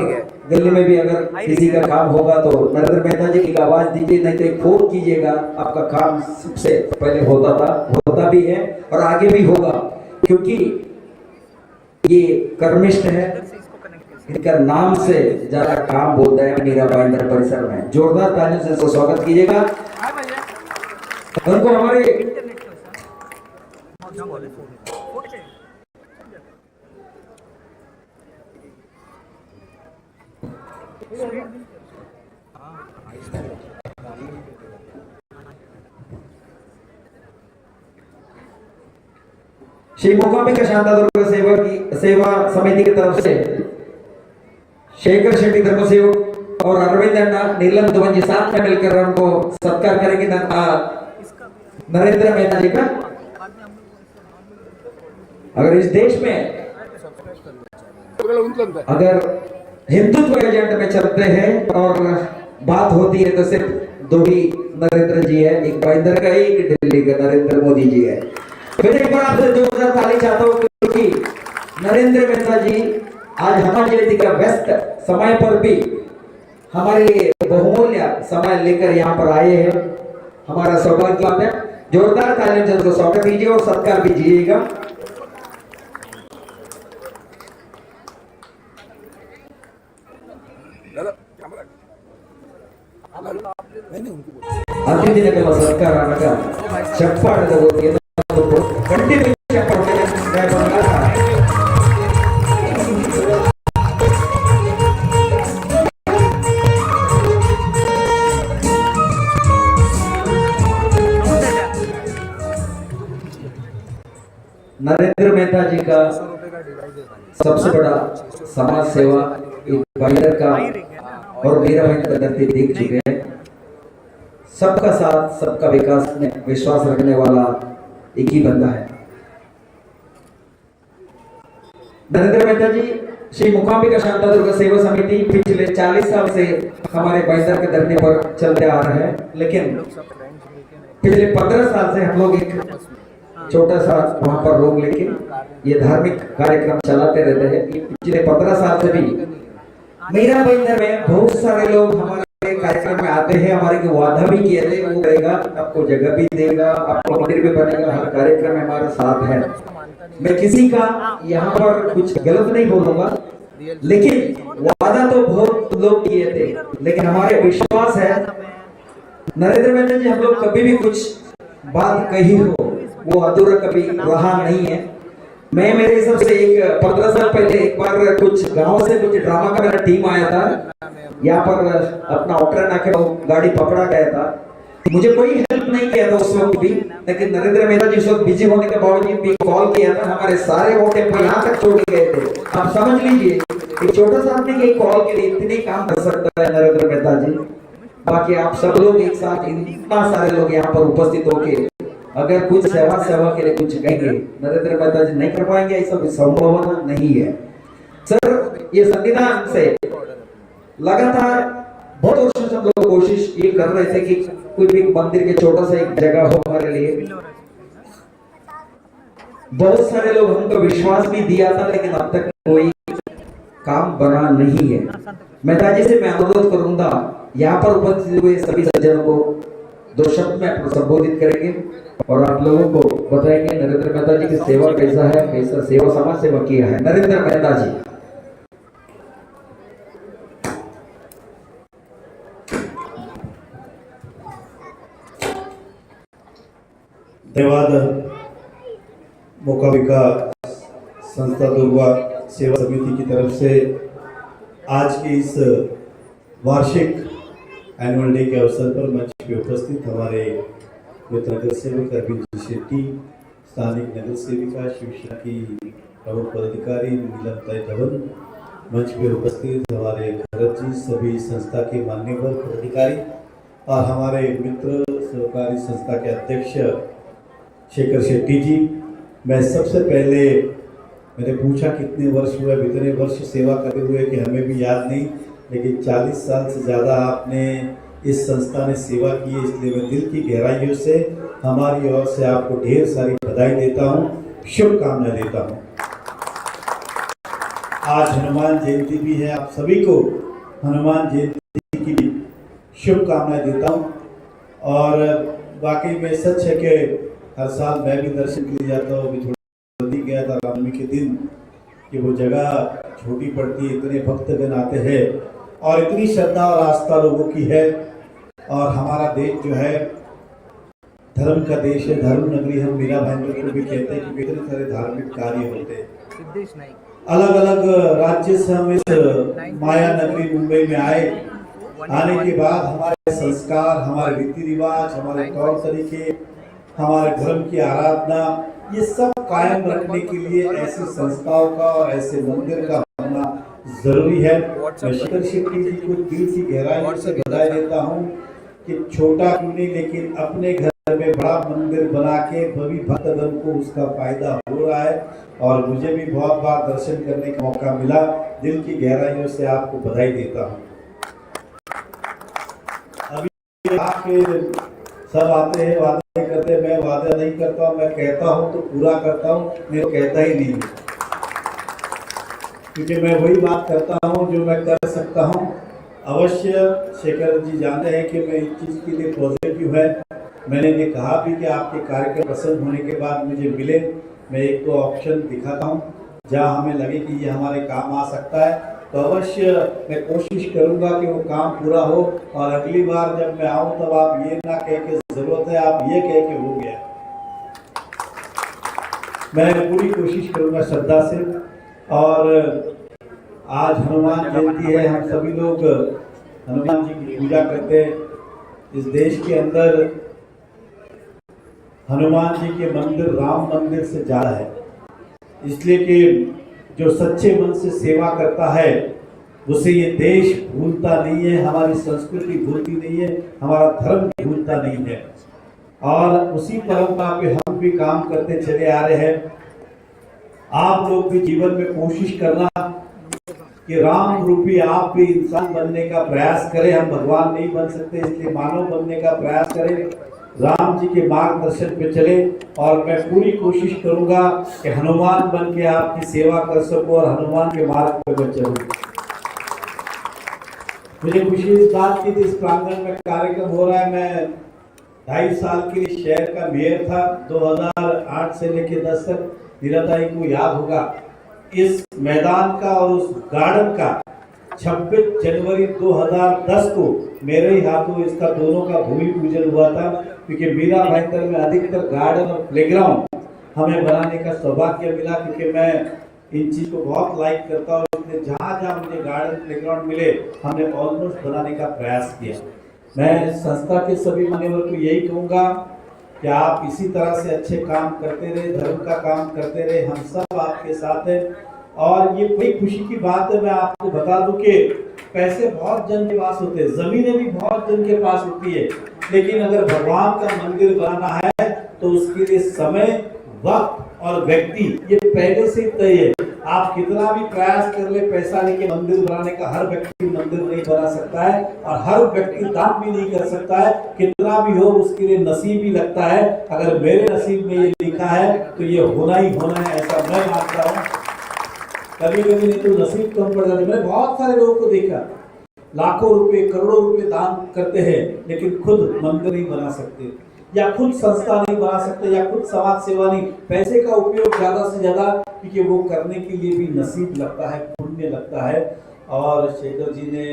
गली में भी अगर किसी का काम होगा तो नरेंद्र मेहता जी की आवाज दीजिए, नहीं तो एक फोन कीजिएगा, आपका काम सबसे पहले होता था, होता भी है और आगे भी होगा, क्योंकि ये कर्मिष्ठ है। इनका नाम से ज्यादा काम बोलता है मीरा भाईंदर परिसर में। जोरदार तालियों से इसको स्वागत कीजिएगा। उनको हमारे श्री मूकाम्बिका शांता दुर्गा सेवा की सेवा समिति की तरफ से शेखर शेट्टी धर्म सेवक और अरविंद अन्ना नीलम धवन जी साथ में मिलकर उनको सत्कार करेंगे नरेंद्र मेहता जी का। अगर इस देश में अगर हिंदुत्व एजेंडे में चलते हैं और बात होती है तो सिर्फ दो ही नरेंद्र जी है, एक भाईंदर का, एक दिल्ली का नरेंद्र मोदी जी है। फिर एक बार आपसे जोरदार ताली चाहता हूं, क्योंकि नरेंद्र मेहता जी आज हमारे जयंती का व्यस्त समय पर भी हमारे लिए बहुमूल्य समय लेकर यहाँ पर आए हैं। हमारा सौभाग्य बात है। जोरदार तालियों से उनको स्वागत कीजिए और सत्कार भी कीजिएगा। दादा, कैमरा नहीं नहीं, उनको बोलो। ಅತಿಥಿಗಳ ಸತ್ಕಾರ అనగా ಚಪ್ಪಾಳದ ಕಂಟಿನ್ಯೂ ಚಪ್ಪಾಳೆ. नरेंद्र मेहता जी का सबसे बड़ा समाज सेवा एक भाईंदर का और मीरा भाईंदर का धरती देख चुके हैं। सबका साथ सबका विकास में विश्वास रखने वाला एक ही बंदा है नरेंद्र मेहता जी। श्री मूकाम्बिका शांता दुर्गा सेवा समिति पिछले 40 साल से हमारे भाईंदर के धरने पर चलते आ रहे हैं, लेकिन पिछले 15 साल से हम लोग एक छोटा सा वहां पर रूम लेके ये धार्मिक कार्यक्रम चलाते रहते हैं। ये पिछले 15 साल से भी मीरा भाईंदर में बहुत सारे लोग हमारे कार्यक्रम में आते हैं, हमारे को वादा भी किए थे, वो करेगा, आपको जगह भी देगा, आपको मंदिर भी बनेगा, हर कार्यक्रम में हमारे साथ है। मैं किसी का यहाँ पर कुछ गलत नहीं बोलूंगा, लेकिन वादा तो बहुत लोग किए थे, लेकिन हमारे विश्वास है नरेंद्र मेहता जी, हम लोग कभी भी कुछ बात कही हो वो अधूरा कभी रहा नहीं है। मैं मेरे हिसाब से एक 15 साल पहले एक बार कुछ गांव से कुछ ड्रामा का मेरा टीम आया था यहाँ पर, अपना ऑटो आके वो गाड़ी पकड़ा गया था। मुझे कोई हेल्प नहीं किया था उस वक्त भी, लेकिन नरेंद्र मेहता जी उस वक्त बिजी होने के बावजूद भी कॉल किया था। हमारे सारे वो टेम्पो यहाँ तक छोड़ के गए थे। आप समझ लीजिए, एक छोटा सा आदमी के कॉल के लिए इतने काम कर सकता है नरेंद्र मेहता जी। बाकी आप सब लोग एक साथ इतना सारे लोग यहाँ पर उपस्थित होके अगर कुछ सेवा सेवा के लिए कुछ कहेंगे, नरेंद्र मेहता जी नहीं कर पाएंगे, ऐसा कोई संभावना नहीं है। सर, ये संविधान से लगातार बहुत वर्षों से हम लोग कोशिश ये कर रहे थे कि कोई भी मंदिर के छोटा सा एक जगह हो हमारे लिए। बहुत सारे लोग हमको विश्वास भी दिया था, लेकिन अब तक कोई काम बना नहीं है। मेहता जी से मैं अनुरोध करूंगा, यहाँ पर उपस्थित हुए सभी सज्जनों को दो शब्द में अपना संबोधित करेंगे और आप लोगों को बताएंगे नरेंद्र मेहता जी की सेवा कैसा है, कैसा सेवा समाज सेवा किया है नरेंद्र मेहता जी। धन्यवाद। मोकाबिका संस्था दुर्गा सेवा समिति की तरफ से आज के इस वार्षिक एनुअल डे के अवसर पर मंच पे उपस्थित हमारे मित्र नगर सेवक अरविंद जी शेट्टी, स्थानिक नगर सेविका शिवसेना की प्रमुख पदाधिकारी नीलमताई धवन, मंच पे उपस्थित हमारे भरत जी, सभी संस्था के मान्यवर पदाधिकारी और हमारे मित्र सहकारी संस्था के अध्यक्ष शेखर शेट्टी जी। मैं सबसे पहले, मैंने पूछा कितने वर्ष हुए, अब इतने वर्ष सेवा करते हुए कि हमें भी याद नहीं, लेकिन 40 साल से ज़्यादा आपने इस संस्था ने सेवा की है, इसलिए मैं दिल की गहराइयों से हमारी ओर से आपको ढेर सारी बधाई देता हूँ, शुभकामनाएं देता हूँ। आज हनुमान जयंती भी है, आप सभी को हनुमान जयंती की भी शुभकामनाएं देता हूँ। और वाकई में सच है कि हर साल मैं भी दर्शन के लिए जाता हूँ। अभी थोड़ा जल्दी गया था रामनवमी के दिन कि वो जगह छोटी पड़ती है, इतने भक्तगण आते हैं और इतनी श्रद्धा और आस्था लोगों की है। और हमारा देश जो है धर्म का देश है, धर्म नगरी हम मीरा भाईंदर को भी कहते हैं कि इतने सारे धार्मिक कार्य होते हैं। सिद्धेश नाइक। अलग अलग राज्य से हम इस माया नगरी मुंबई में आए। आने के बाद हमारे संस्कार, हमारे रीति रिवाज, हमारे तौर तरीके, हमारे धर्म की आराधना, ये सब कायम रखने के लिए ऐसी संस्थाओं का और ऐसे मंदिर का होना जरूरी है। मैं शेखर शेट्टी जी को दिल की गहराई से बधाई देता हूँ कि छोटा क्यों नहीं, लेकिन अपने घर में बड़ा मंदिर बना के सभी भक्तगण को उसका फायदा हो रहा है और मुझे भी बहुत बार दर्शन करने का मौका मिला। दिल की गहराइयों से आपको बधाई देता हूँ। अभी आपके सब आते हैं, वादे करते हैं, मैं वादा नहीं करता हूँ। मैं कहता हूँ तो पूरा करता हूँ, नहीं तो कहता ही नहीं, क्योंकि मैं वही बात करता हूँ जो मैं कर सकता हूँ। अवश्य शेखर जी जानते हैं कि मैं इस चीज़ के लिए पॉजिटिव है। मैंने इन्हें कहा भी कि आपके कार्यक्रम पसंद होने के बाद मुझे मिले, मैं एक दो ऑप्शन दिखाता हूँ जहाँ हमें लगे कि ये हमारे काम आ सकता है, तो अवश्य मैं कोशिश करूँगा कि वो काम पूरा हो और अगली बार जब मैं आऊँ तब आप ये ना कह के ज़रूरत है, आप ये कह के हो गया। मैं पूरी कोशिश करूँगा श्रद्धा से। और आज हनुमान जयंती है, हम सभी लोग हनुमान जी की पूजा करते हैं। इस देश के अंदर हनुमान जी के मंदिर राम मंदिर से ज़्यादा है, इसलिए कि जो सच्चे मन से सेवा करता है उसे ये देश भूलता नहीं है, हमारी संस्कृति भूलती नहीं है, हमारा धर्म भूलता नहीं है। और उसी परंपरा पे हम भी काम करते चले आ रहे हैं। आप लोग भी जीवन में कोशिश करना कि राम रूपी आप भी इंसान बनने का प्रयास करें। हम भगवान नहीं बन सकते, इसलिए मानव बनने का प्रयास करें, राम जी के मार्गदर्शन पे चले। और मैं पूरी कोशिश करूंगा कि हनुमान बन के आपकी सेवा कर सकूं और हनुमान के मार्ग पे मैं चलूं। मुझे खुशी इस बात की, जिस प्रांगण में कार्यक्रम हो रहा है, मैं 2.5 साल के लिए शहर का मेयर था, 2008 से लेकर 10 तक। नीलाताई को याद होगा, इस मैदान का और उस गार्डन का 26 जनवरी 2010 को मेरे ही हाथों इसका दोनों का भूमि पूजन हुआ था, क्योंकि मीरा भाईंदर में अधिकतर गार्डन और प्लेग्राउंड हमें बनाने का सौभाग्य मिला, क्योंकि मैं इन चीज़ को बहुत लाइक करता हूँ। इसलिए जहाँ जहाँ मुझे गार्डन प्लेग्राउंड मिले, हमने ऑलमोस्ट बनाने का प्रयास किया। मैं संस्था के सभी मान्यवर को यही कहूँगा कि आप इसी तरह से अच्छे काम करते रहे, धर्म का काम करते रहे, हम सब आपके साथ हैं। और ये बड़ी खुशी की बात है, मैं आपको बता दूं कि पैसे बहुत जन के पास होते हैं, ज़मीनें भी बहुत जन के पास होती है, लेकिन अगर भगवान का मंदिर बनाना है तो उसके लिए समय, वक्त और व्यक्ति ये पहले से ही तय है। आप कितना भी प्रयास कर ले पैसा लेके मंदिर बनाने का, हर व्यक्ति मंदिर नहीं बना सकता है और हर व्यक्ति दान भी नहीं कर सकता है। कितना भी हो उसके लिए नसीब ही लगता है। अगर मेरे नसीब में ये लिखा है तो ये होना ही होना है, ऐसा मैं मानता हूँ। कभी कभी नहीं तो नसीब कम पड़ जाती है। मैंने बहुत सारे लोगों को देखा, लाखों रुपए, करोड़ों रुपए दान करते हैं, लेकिन खुद मंदिर नहीं बना सकते या खुद संस्था नहीं बना सकते या खुद समाज सेवा नहीं। पैसे का उपयोग ज़्यादा से ज़्यादा, क्योंकि वो करने के लिए भी नसीब लगता है, पुण्य लगता है। और शेखर जी ने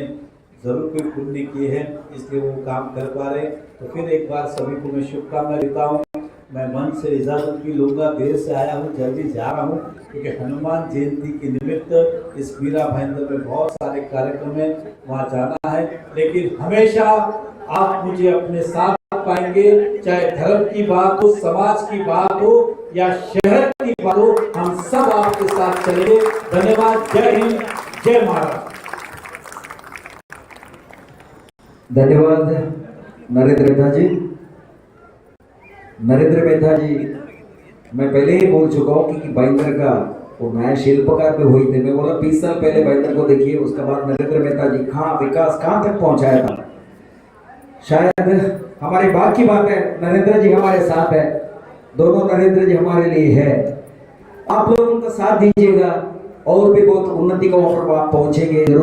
ज़रूर कोई पुण्य किए हैं, इसलिए वो काम कर पा रहे। तो फिर एक बार सभी को मैं शुभकामनाएं देता हूँ। मैं मन से इजाज़त भी लूँगा, देर से आया हूँ, जल्दी जा रहा हूँ, क्योंकि हनुमान जयंती के निमित्त इस मीरा भाईंदर में बहुत सारे कार्यक्रम हैं, वहाँ जाना है। लेकिन हमेशा आप मुझे अपने साथ पाएंगे, चाहे धर्म की बात हो, समाज की बात हो या शहर की बात हो, हम सब आपके साथ चलेंगे। धन्यवाद। जय हिंद, जय महाराष्ट्र। धन्यवाद नरेंद्र मेहता जी। नरेंद्र मेहता जी, मैं पहले ही बोल चुका हूँ कि भाईंदर का वो नया शिल्पकार भी हुई थे। मैं बोला 20 साल पहले भाईंदर को देखिए, उसके बाद नरेंद्र मेहता जी कहाँ विकास कहाँ तक पहुंचाया था। शायद हमारे बात की बात है, नरेंद्र जी हमारे साथ है, दोनों नरेंद्र जी हमारे लिए है। आप लोग उनका साथ दीजिएगा और भी बहुत उन्नति का वहां पर आप पहुंचेंगे जरूर।